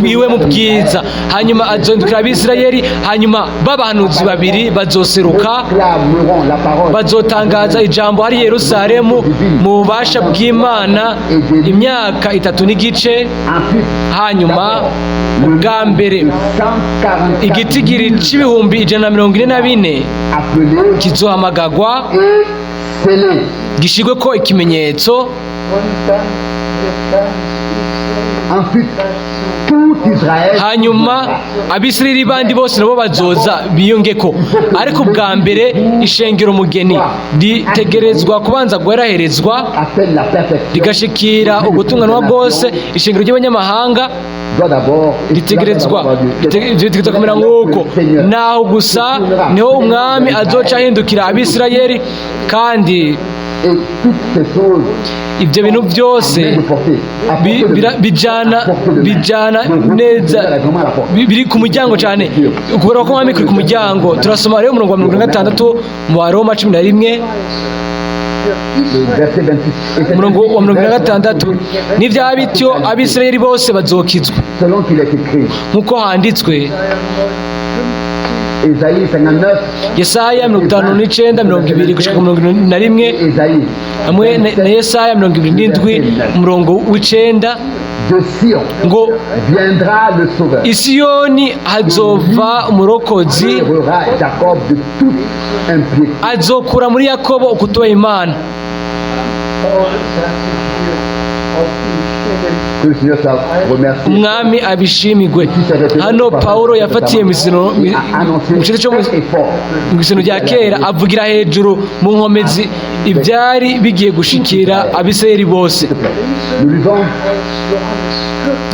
iwe mu bwiza, hanyuma azondukira Abisirayeli, hanyuma b'abahanuzi babiri bazoseruka Proclameront la parole bazotangaza ijambo hari Yerusalemu mu bubasha bw'Imana imyaka 3 n'igice. Ensuite, Hanyuma ubwa mbere 144 igitigiri c'144,000 appelés kizohamagagwa et scellés. gishigwe ko ikimenyetso. Ensuite, tout Israël Hanyuma Abisirayeli bandi bose nabo bazoza biyongeko, ariko ubwa mbere ishengero mugeni ritegerezwa kubanza guheraherezwa atteigne la perfection. Rigashikira ugutunganwa bwose. Ishengero ry'abanyamahanga Doit d'abord ritegerezwa kumera nk'uko naho gusa niho umwami azoca ahindukira Abisirayeli kandi Et toutes ces choses ibyo bintu byose de portée, à portée de main. bijana neza biri ku muryango cyane. Ukugaruka k'umwami kuri ku muryango. Turasoma rero umurongo wa 56 mu Baroma 11. Le verset 26. Et c'est Umurongo wa 56: nibyaba bityo, Abisirayeli bose bazokizwa selon qu'il est écrit. Nk'uko handitswe. Ésaïe 59 Yesaya 59, 20 gushika ku 41 et Ésaïe hamwe na Yesaya 27, umurongo w'9 de Sion ngo viendra le Sauveur. Isiyoni hazova umurokozi Libérera Jacob de toute impiété. Azokura muri Yakobo ukutubaha Imana. Que le Seigneur soit remercié. Umwami abishimigwe. Hano Pawulo yafatiye mu mu gice cyo mu isezerano rya kera avugira hejuru mu nkomezi ibyari bigiye gushikira Abisirayeli bose. Nous lisons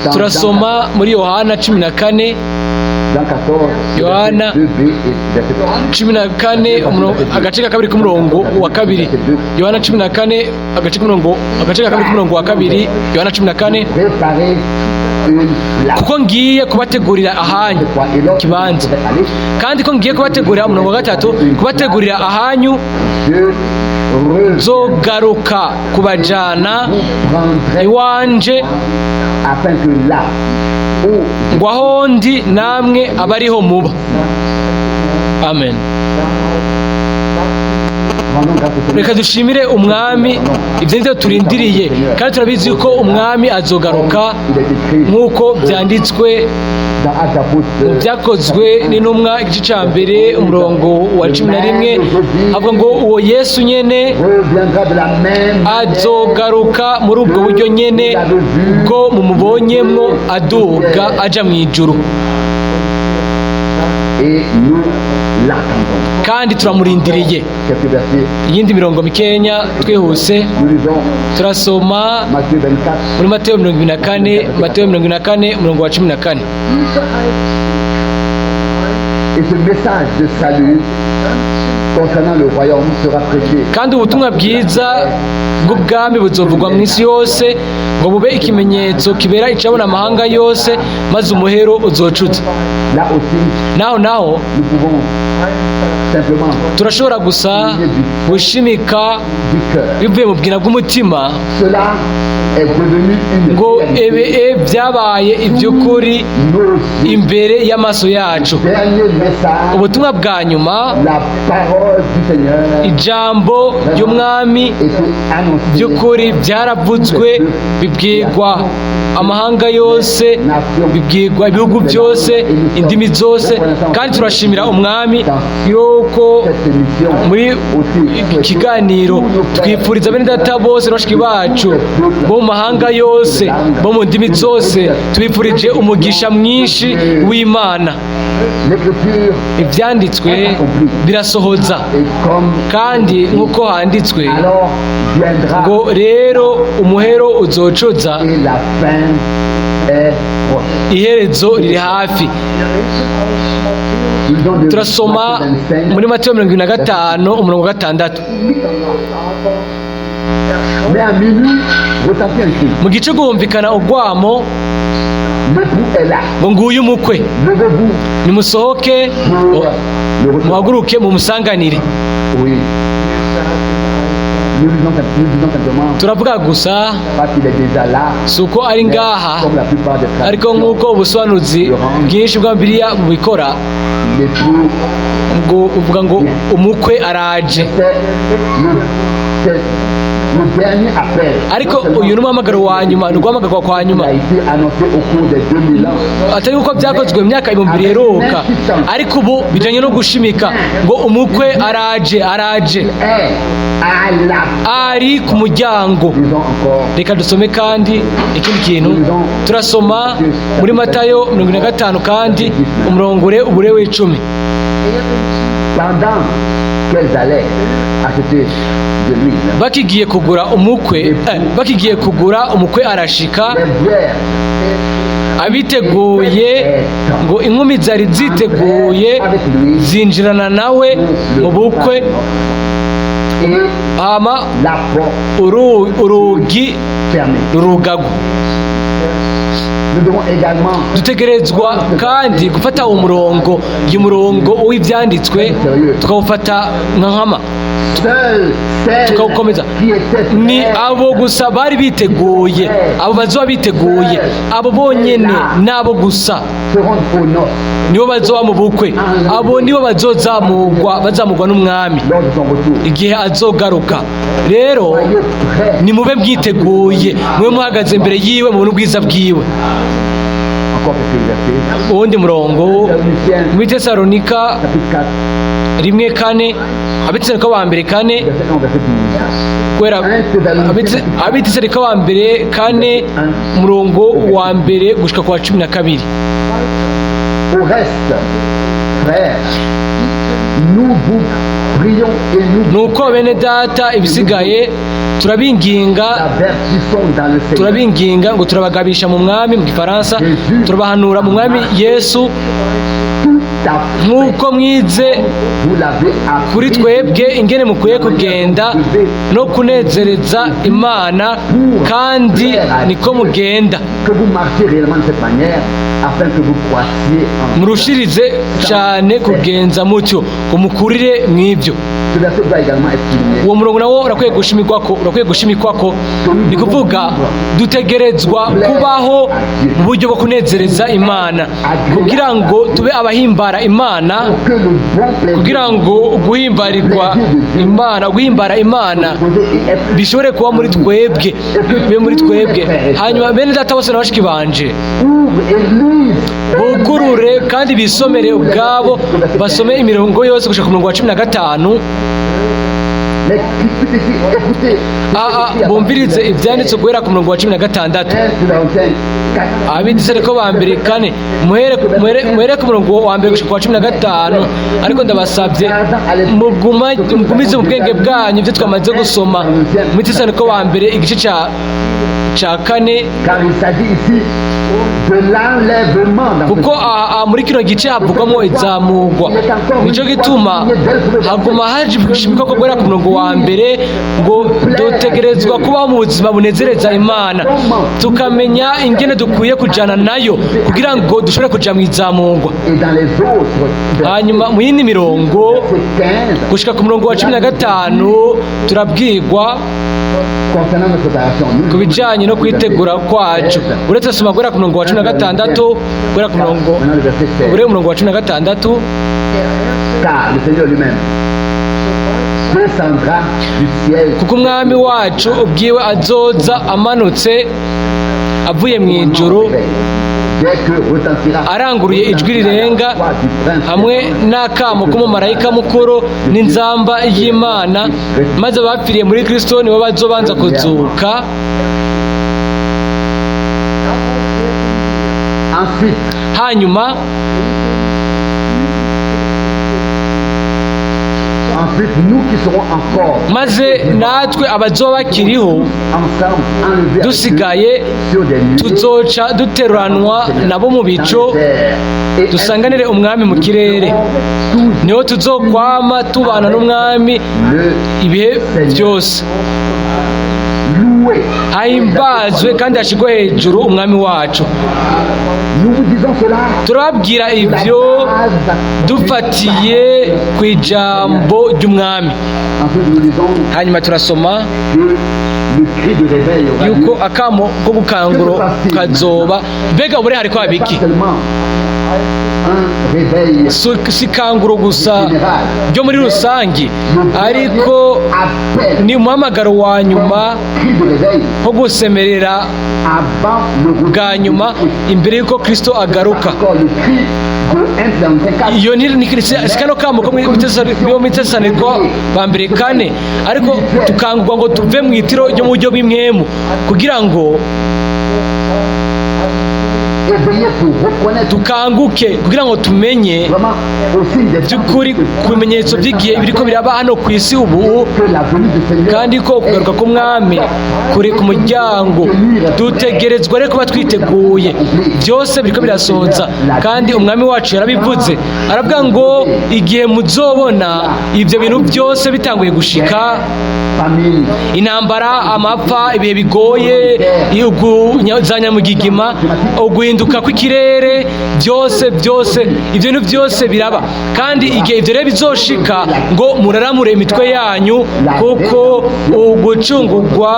dans Turasoma muri Yohana 14. Jean 14, Yohana verset 2b et verset 3. 14, agace ka kabiri k'umurongo wa kabiri. Yohana 14, agace ka kabiri k'umurongo wa kabiri, Yohana 14. Préparez une place. Kuko ngiye kubategurira ahanyu Et lorsque ikibanza vous serez allés, kandi ko ngiye kubategurira, umurongo wa gatatu, kubategurira ahanyu je reviens nzogaruka kubajana vous prendrai iwanje afin que là où ngo aho ndi namwe abariho muba. Amen. Rendons grâce au Seigneur. Reka dushimire Umwami. Ibyo nibyo turindiriye, kandi turabizi yuko Umwami azogaruka Il est écrit nk'uko byanditswe dans Actes apôtres, mu Byakozwe n'Intumwa, igice cya mbere, umurongo wa 11, avuga ngo uwo Yesu nyene reviendra de la même manière azogaruka muri ubwo buryo nyene bwo mumubonyemwo aduga aja mu ijuru. Et nous l'attendons. Kandi turamurindiriye. Quelques versets, Iyindi mirongo mikenya twihuse. Nous lisons Turasoma Matthieu 24, muri Mateyo 24, Mateyo 24, umurongo wa 14. Diese Heilsbotschaft Et ce message de salut concernant le royaume sera prêché Kandi ubutumwa bwiza bw'ubwami buzovugwa mu isi yose ngo bube ikimenyetso kibera icabona amahanga yose, maze umuhero uzocuza. Là aussi, Naho nous pouvons simplement turashobora gusa gushimika du cœur. bivuye mu bwina bw'umutima Cela est devenu une ngo réalité. ebe byabaye iby'ukuri Nos yeux. imbere y'amaso yacu. Dernier message, Ubutumwa bwa nyuma, la parole du Seigneur ijambo ry'Umwami, était annoncée by'ukuri byaravuzwe, bibwirwa amahanga yose, bibwirwa ibihugu byose, indimi zose. Kandi turashimira Umwami yuko cette émission muri iki kiganiro twifuriza bene data bose, bashiki bacu bo mu mahanga yose, bo mu ndimi zose, tubifurije umugisha mwinshi w'Imana. L'écriture Ibyanditswe birasohoza. est comme Kandi nk'uko handitswe alors viendra ngo rero umuhero uzocoza, et la fin est proche. Iherezo riri hafi. Wir lesen aus Matthäus Nous lisons de Turasoma Matthieu 25, muri Mateyo 25, umurongo wa 6. Mitternacht aber erschroll Mais à minuit retentit un cri. Mu gice guhumvikana urwamo L'époux est là. ngo nguyu umukwe, Levez-vous nimusohoke pour le recevoir. muhaguruke mumusanganire. Oui. Nous disons simplement Turavuga gusa pas qu'il est déjà là, si uko ari mais ngaha, comme la plupart des ariko traductions, nk'uko ubusobanuzi bwinshi bwa Bibiliya bubikora, l'époux, ngo uvuga ngo umukwe araje. C'est le dernier appel. Ariko Non seulement uyu ni umuhamagaro wa nyuma, ni uguhamagarwa kwa nyuma, il a été annoncé au cours des 2000 ans. atari uko byakozwe mu myaka 2000 iheruka, ariko ubu bijyanye no gushimika ngo umukwe araje, araje. Est à la Ari ku muryango. Lisons encore Reka dusome kandi ikindi kintu. Turasoma muri Matayo 45 kandi umurongo ure ubure w'icumi. Pendant qu'elles allaient acheter de l'huile, Bakigiye kugura umukwe, bakigiye kugura, umukwe arashika. Les vierges Abiteguye ngo inkumi zari ziteguye zinjirana nawe mu bukwe, et hama la porte urugi fermée. rurugagwa. Nous devons également Dutegerezwa kandi gufata uwo murongo, uyu murongo w'ibyanditswe, tukawufata nka nkama, seules celles tukawukomeza. Qui étaient Ni prêtes abo gusa bari biteguye, abo bazoba biteguye, abo bonyene n'abo gusa seront aux noces nibo bazoba mu bukwe. Abo nibo bazozamurwa, bazamurwa n'Umwami lors de son retour. igihe azogaruka. Rero Soyez prêts. nimube mwiteguye, mube muhagaze imbere yiwe mubone ubwiza bwiwe. Encore quelques versets. Uwundi murongo, Thessaloniciens, muri Tesalonika chapitre 4, 1:4, Abitesalonika wa mbere 4, verset 1, verset 12. kubera Abitesalonika wa mbere 4, umurongo wa mbere gushika ku wa 12. Au reste, frères, nous vous prions et nous Nuko bene data, ibisigaye turabinginga, avertissons dans le Seigneur. Turabinginga ngo turabagabisha mu Mwami, mu Gifaransa turabahanura mu Mwami Yesu, Tout à fait, nk'uko mwize vous l'avez kuri appris twebwe ingene mukwiye kugenda no kunezereza Imana, kandi niko mugenda. Que vous marchiez réellement de cette manière afin que vous croissiez en Murushirize cyane kugenza mutyo ngo mukurire mw'ibyo. Ce verset doit également être souligné. Uwo murongo nawo urakwiye gushimikwako, urakwiye gushimikwako. Ni kuvuga dutegerezwa kubaho mu buryo bwo kunezereza Imana kugira ngo tube abahimbara Imana, Pour que le bon plaisir kugira ngo guhimbarirwa Imana, guhimbara Imana poser et être bishobore kuba muri twebwe, bibe muri twebwe. Hanyuma bene data bose na bashiki banje ouvre et lise bugurure kandi bisomere ubwabo, basome imirongo yose gushika ku murongo wa 15. Mais qui puisse ici écouter. Bumvirize ibyanditswe guhera ku murongo wa 16. 1 Thessaloniciens 4. Abitesalonike ba mbere 4, muhere ku murongo wa mbere gushika ku wa 15. Ariko ndabasabye mugumize mu bwenge bwanyu ibyo twamaze gusoma muri Tesalonike wa mbere igice ca 4. Car il s'agit ici de l'enlèvement dans ce Kuko aha muri kino gice havugwamo izamugwa, nico gituma haguma hashimikwa ko guhera ku murongo wa mbere ngo dutegerezwa kubaho mu buzima bunezereza Imana, tukamenya ingene dukwiye kujana nayo kugira ngo dushobore kuja mu izamugwa. Et dans les autres versets, Hanyuma mu yindi mirongo verset 15, gushika ku murongo wa 15 turabwirwa concernant notre préparation. Nous ku bijanye no kwitegura kwacu. Uretse soma guhera ku murongo wa 16, guhera ku murongo Maintenant le verset 16. ure umurongo wa 16. Car le Seigneur lui-même descendra du ciel Kuko umwami wacu ubwiwe azoza amanutse avuye mu ijuru dès que retentira aranguruye ijwi rirenga hamwe n'akamo k'umumarayika mukuru n'inzamba y'Imana, maze abapfiriye muri Kristo nibo bazobanza kuzuka. Ensuite, Hanyuma ensuite, nous qui serons encore maze natwe abazoba bakiriho ensemble enlevés avec dusigaye eux sur des nuées tuzoca duteruranwa nabo mu bicu dans les airs. Et dusanganire umwami mu kirere, tous niho tuzokwama tubana n'umwami le ibihe byose. louer. Ahimbazwe kandi ashigwe hejuru umwami wacu. Nous vous disons cela Turababwira la ibyo base dufatiye ku ijambo ry'umwami. Ensuite, nous lisons Hanyuma turasoma que le cri de réveil aura lieu. yuko akamo ko gukanguro kazoba. Mbega ubure hariko haba Pas iki? seulement un réveil Si kanguro gusa général, ryo muri rusange, ariko appel ni umuhamagaro wa nyuma cri de réveil nko gusemerera avant le retour bwa nyuma de Christ. imbere y'uko Kristo agaruka. Encore le cri de 1 Thessaloniciens 4. Iyo si kano kamo ko muri Tesalonike ba mbere 4, ariko tukangurwa ngo tuve mu itiro ryo mu buryo bw'imwemu kugira ngo Éveillé pour reconnaître tukanguke kugira ngo tumenye vraiment au signe des temps by'ukuri ku bimenyetso by'igihe biriko biraba hano ku isi ubu, que la venue du Seigneur kandi ko ukugaruka k'umwami kuri ku muryango. Dutegerezwa rero kuba twiteguye. Byose biriko birasohoza, kandi umwami wacu yarabivuze, aravuga ngo igihe muzobona ibyo bintu byose bitanguye gushika, famine, intambara, amapfa, ibihe bigoye, za nyamugigima, uguhinduka kw'ikirere, byose byose ibyo bintu byose biraba. Kandi igihe ibyo rero bizoshika ngo muraramure imitwe yanyu, kuko ugucungurwa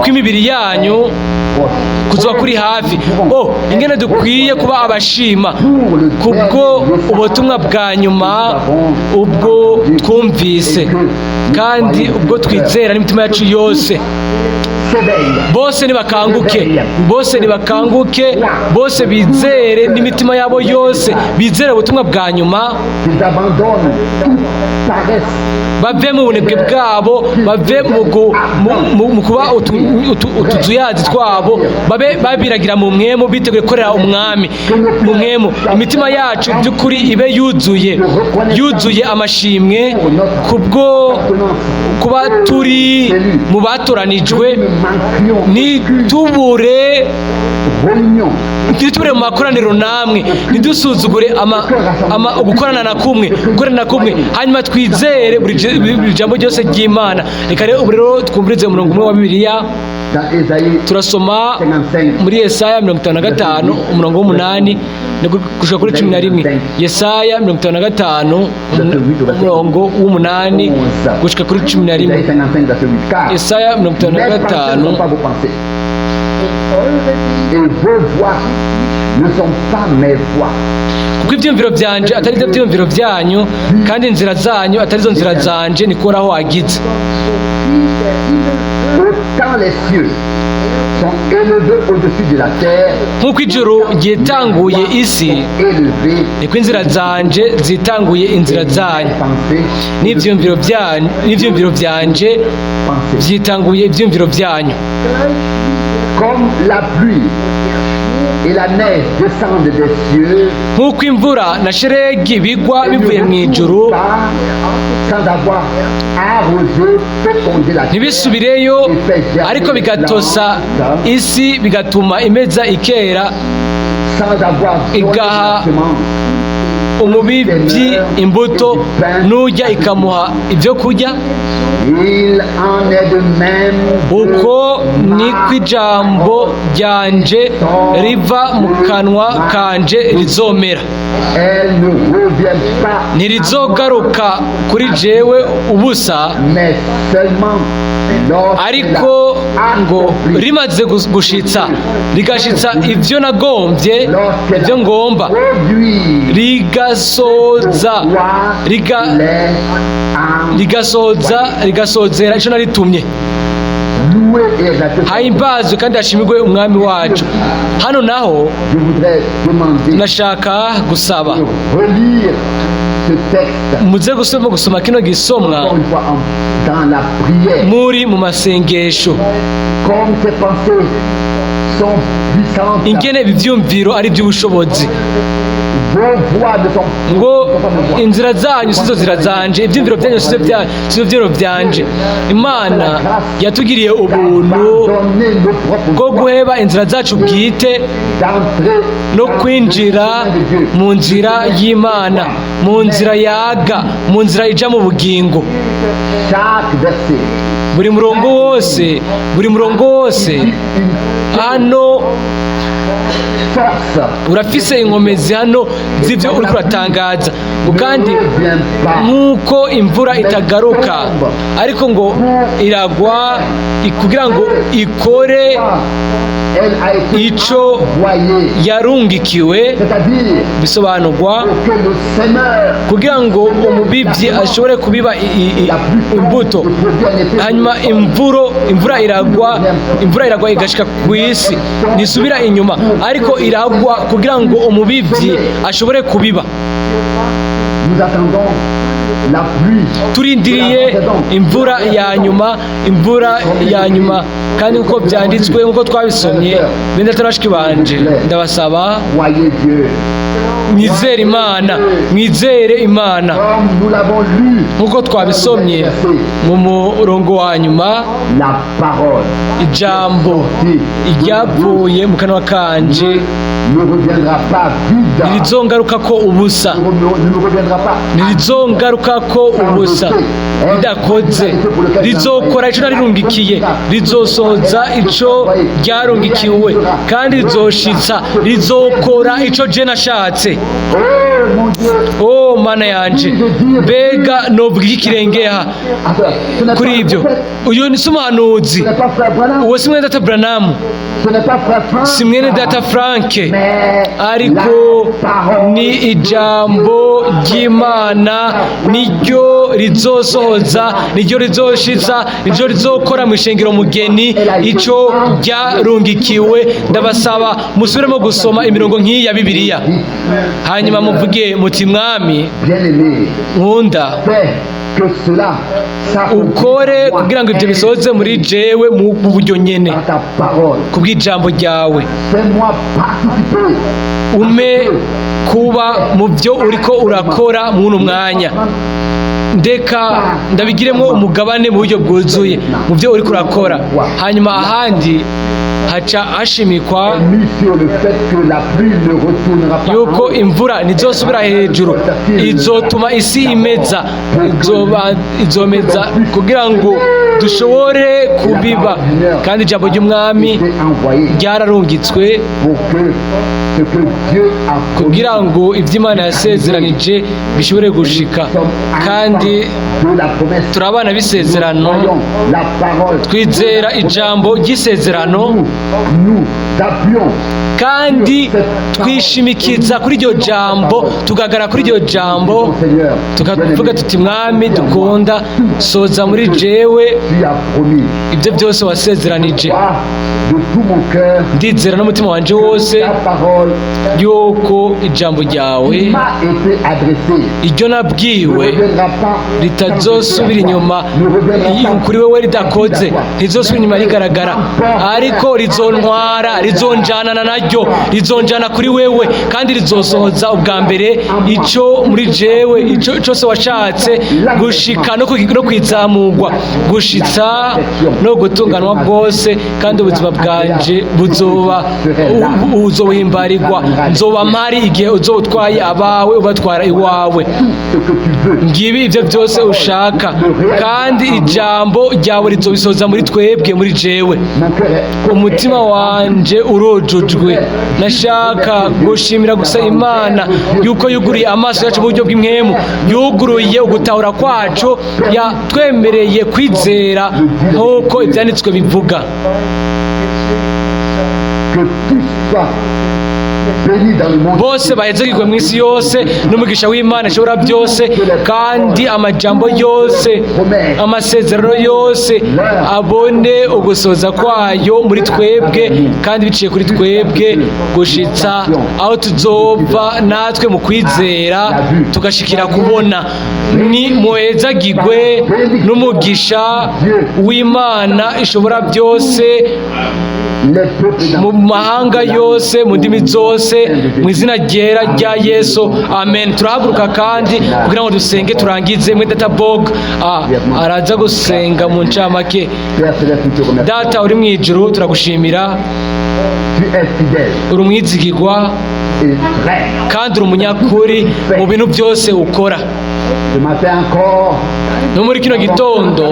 kw'imibiri yanyu kuzoba kuri hafi. Oh, ingene dukwiye kuba abashima kubwo ubutumwa bwa nyuma ubwo twumvise kandi ubwo twizera n'imitima yacu yose. S'éveille. Bose nibakanguke, bose nibakanguke, bose bizere n'imitima yabo yose, bizere ubutumwa bwa nyuma. Qu'ils abandonnent toute paresse Bave mu bunebwe bwabo, bave mu kuba utuzuyazi twabo, babe babiragira mu mwemu, biteguye gukorera umwami mu mwemu. Imitima yacu by'ukuri ibe yuzuye, yuzuye amashimwe kubwo kuba turi mu batoranijwe. Ne manquions Ntitubure réunion ntitubure mu makoraniro namwe, ntidusuzugure gukorana na kumwe, gukorana na kumwe. Hanyuma twizere buri jambo ryose ry'Imana. Reka rero ubu rero twumvirize umurongo umwe wa Bibiliya. Dans Ésaïe Turasoma 55, muri Yesaya 55 umurongo w'8. gushika kuri 11. Yesaya 55, umurongo w'umunani gushika kuri 11. Isaïe 55, verset 8. Car Yesaya mirongo itanu na mes pensées ne gatanu sont pas vos pensées. Et vos voix ne sont pas mes voix. Kuko ibyiyumviro byanje atari byo byiyumviro byanyu, kandi inzira zanyu atari zo nzira zanje, niko Uhoraho agize. Autant les cieux sont élevés au-dessus de la terre, Nk'uko ijuru ryitanguye isi, sont élevés niko inzira zanje zitanguye inzira zanyu, pensées, n'ibyiyumviro byanyu n'ibyiyumviro byanje pensées. byitanguye ibyiyumviro byanyu. Comme la pluie et la neige descendent des cieux, Nk'uko imvura na sheregi bigwa et ne bivuye mu ijuru, retournent pas sans avoir arrosé, fécondé la terre, ntibisubireyo, ariko bigatosa isi, bigatuma imeza ikera, sans avoir donné igaha la semence, umubibyi imbuto, n'ujya ikamuha ibyo kurya, il en est de même de uko ma niko ijambo ryanje riva mu kanwa kanje rizomera. Elle ne revient pas, Ntirizogaruka kuri jewe ubusa, mais seulement lorsqu'elle ariko a ngo accompli, rimaze gushitsa, rigashitsa ibyo nagombye, lorsqu'elle ibyo a ngomba, produit rigasoza quoi riga les a rigasoza rigasozera icyo naritumye. loué et exalté. Hahimbazwe kandi hashimirwe Umwami wacu. Hano naho Je voudrais demander nashaka gusaba de relire ce texte muze gusoma gusoma kino gisomwa encore une fois dans la prière. muri mu masengesho. Comme ces pensées sont puissantes, Ingene ibi byumviro ari iby'ubushobozi. Vos voix ne sont, Ngo ne sont pas mes voix. inzira zanyu sizo zira zanje, ibyumviro byanyu sizo byumviro byanje. Imana yatugiriye ubuntu D'abandonner nos propres bwo voies, guheba inzira zacu bwite d'entrer no dans kwinjira le chemin de Dieu. mu nzira y'Imana, mu nzira yaga, mu nzira ija mu bugingo. Chaque verset Buri murongo wose, buri murongo wose dit une hano force urafise inkomezi hano z'ibyo uriko uratangaza. Ngo kandi ne revient pas nk'uko imvura itagaruka, ariko ngo iragwa kugira ngo ikore Elle a été ico envoyée, yarungikiwe, c'est-à-dire bisobanurwa pour que le Seigneur kugira ngo umubibyi ashobore kubiba la pluie imbuto. tombe et produit un effet. Hanyuma imvura iragwa, imvura iragwa igashika ku isi, ntisubira inyuma, ariko iragwa kugira ngo umubibyi ashobore kubiba. Nous attendons la pluie. Turindiriye imvura ya nyuma, imvura ya nyuma. Kandi nk'uko byanditswe, nk'uko twabisomye, bene data na bashiki banje, ndabasaba Croyez Dieu. mwizere Imana, mwizere Imana. Comme nous l'avons lu, Nk'uko twabisomye mu murongo wa nyuma, la parole ijambo ryavuye mu kanwa kanje ne reviendra pas vide. ntirizongaruka ko ubusa, Ne me reviendra pas. ntirizongaruka ko ubusa ridakoze. Rizokora ico narirungikiye, rizosohoza ico ryarungikiwe, kandi rizoshitsa, rizokora ico je nashatse. Oh mon Dieu. O Mana yanje, mbega novuga iki kirengeha Attends, ce n'est kuri pas ibyo? le prophète, Uyu ni si umuhanuzi, ce n'est pas frère Branham, uwo si mwene data Branamu, ce n'est pas frère Frank, si mwene data Frank, mais ariko la parole ni ijambo ry'Imana, niryo rizosohoza, niryo rizoshitsa, niryo rizokora mu ishengero mugeni ico ryarungikiwe. Ndabasaba musubiremo gusoma imirongo nk'iyi ya Bibiliya, hanyuma muvuge muti: Mwami bien-aimé, nkunda, fais que cela s'accomplisse ukore en moi kugira ngo ibyo bisohoze muri jewe mu buryo nyene, par ta parole. kubw'ijambo ryawe. Fais-moi participer Ume kuba mu byo uriko urakora mw'uno mwanya, ndeka ndabigiremo umugabane mu buryo bwuzuye mu byo uriko urakora. Hanyuma ahandi haca hashimikwa mis sur le fait que la pluie ne retournera pas yuko en haut. imvura ntizosubira hejuru, izotuma isi imeza, izomeza kugira ngo Dushobore kubiba, kandi ijambo ry'Umwami ryararungitswe kugira ngo ibyo Imana yasezeranije bishobore gushika. Kandi turabana b'isezerano, twizera ijambo ry'isezerano, kandi twishimikiza kuri iryo jambo, tugahagarara kuri iryo jambo, tukavuga tuti: "Mwami dukunda, soza muri jewe ibyo byose wasezeranije." Ndizera n'umutima wanje wose yuko ijambo ryawe iryo nabwiwe ritazosubira inyuma kuri wewe ridakoze, ntizosubira inyuma rigaragara, ariko rizontwara, rizonjanana naryo, rizonjana kuri wewe, kandi rizosohoza ubwa mbere ico muri jewe, ico cose washatse, gushika no kwizamurwa, gushitsa no gutunganwa bwose. Kandi ubuzima bwanje buzoba uzobuhimbarirwa, nzoba mpari igihe uzoba utwaye abawe, ubatwara iwawe. Ngibi ibyo byose ushaka, kandi ijambo ryawe rizobisoza muri twebwe, muri jewe. Umutima wanje urojojwe. Nashaka gushimira gusa Imana yuko yuguruye amaso yacu mu buryo bw'impwemu, yuguruye ugutahura kwacu, yatwemereye kwizera nk'uko Ibyanditswe bivuga. Que tous soient bénis dans le monde. Bose bahezagirwe mu isi yose n'umugisha w'Imana ishobora byose, kandi amajambo yose, amasezerano yose abone ugusoza kwayo muri twebwe, kandi biciye kuri twebwe, gushitsa aho tuzova natwe mu kwizera tugashikira kubona. Ni muhezagirwe n'umugisha w'Imana ishobora byose Les peuples dans mu mahanga yose, mu ndimi zose, mu izina ryera rya Yesu, amen. Turahaguruka kandi kugira ngo dusenge, turangize. Mwe data Bog araza gusenga mu ncamake. Père Céleste, nous te remercions. Data uri mu ijuru, turagushimira. Tu es fidèle Uri umwizigirwa et vrai. kandi uri umunyakuri mu bintu byose ukora. Ce matin encore, No muri kino gitondo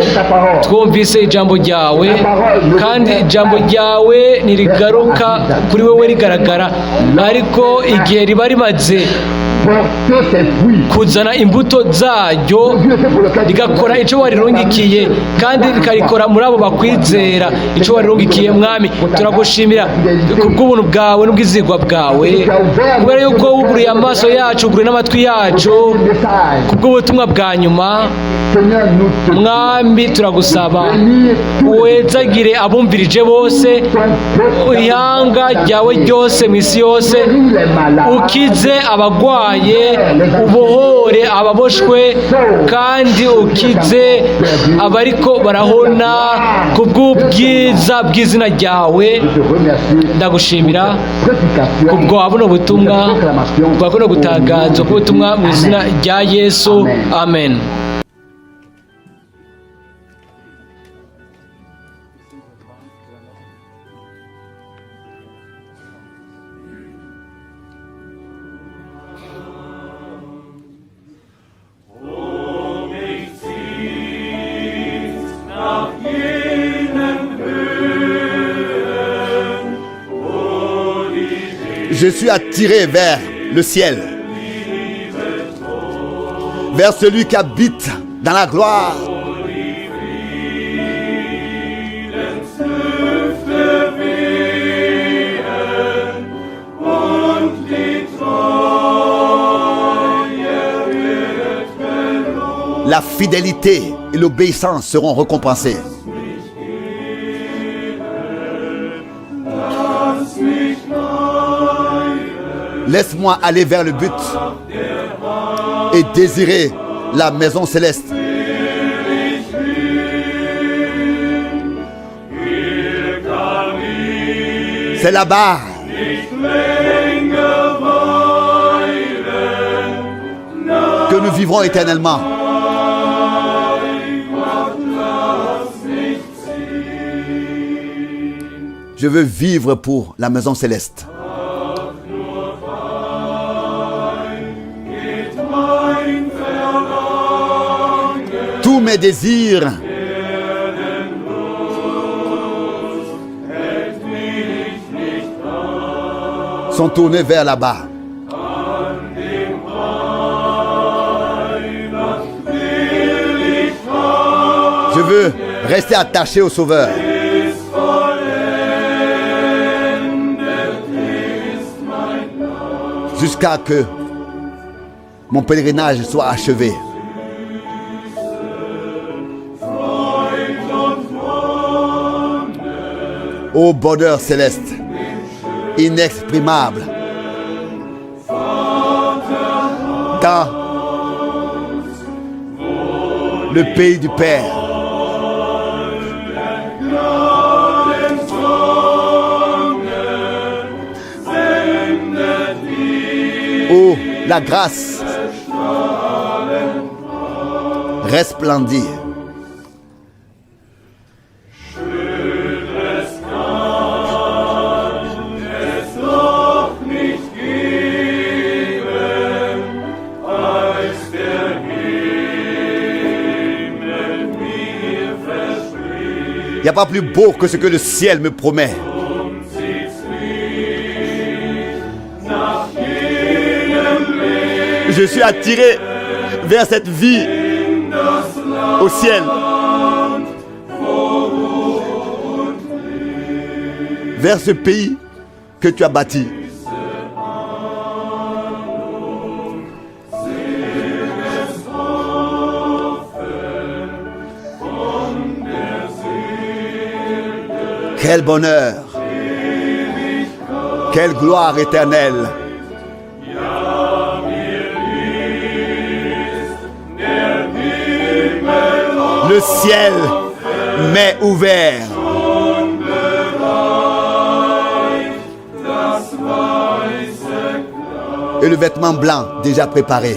twumvise ijambo ryawe, kandi ijambo ryawe ntirigaruka kuri wowe rigaragara, ariko igihe riba rimaze porter ses fruits. kuzana imbuto zaryo, rigakora icyo warirungikiye, kandi rikarikora muri abo bakwizera icyo warirungikiye. Mwami, turagushimira kubw'ubuntu bwawe n'ubwizigwa bwawe, kubera yuko wuguruye amaso yacu, wuguruye n'amatwi yacu Message. kubw'ubutumwa bwa nyuma. Seigneur, nous te Mwami, turagusaba wezagire abumvirije bose, ihanga ryawe ryose mu isi yose, les malades. ukize abagwaye, ubohore ababoshwe, kandi ukize abariko barahona, kubw'ubwiza bw'izina ryawe. Je te remercie. Ndagushimira Prédication. kubwa buno butumwa, bwa buno gutangazwa k'ubutumwa, mu izina rya Yesu, amen. Je suis attiré vers le ciel, vers celui qui habite dans la gloire. La fidélité et l'obéissance seront récompensées. Laisse-moi aller vers le but et désirer la maison céleste. C'est là-bas que nous vivrons éternellement. Je veux vivre pour la maison céleste. Tous mes désirs sont tournés vers là-bas. Je veux rester attaché au Sauveur. Jusqu'à que mon pèlerinage soit achevé. Ô bonheur céleste, inexprimable, dans le pays du Père. Où la grâce resplendit. Il n'y a pas plus beau que ce que le ciel me promet. Je suis attiré vers cette vie au ciel. Vers ce pays que tu as bâti. Quel bonheur, quelle gloire éternelle. Le ciel m'est ouvert. Et le vêtement blanc déjà préparé.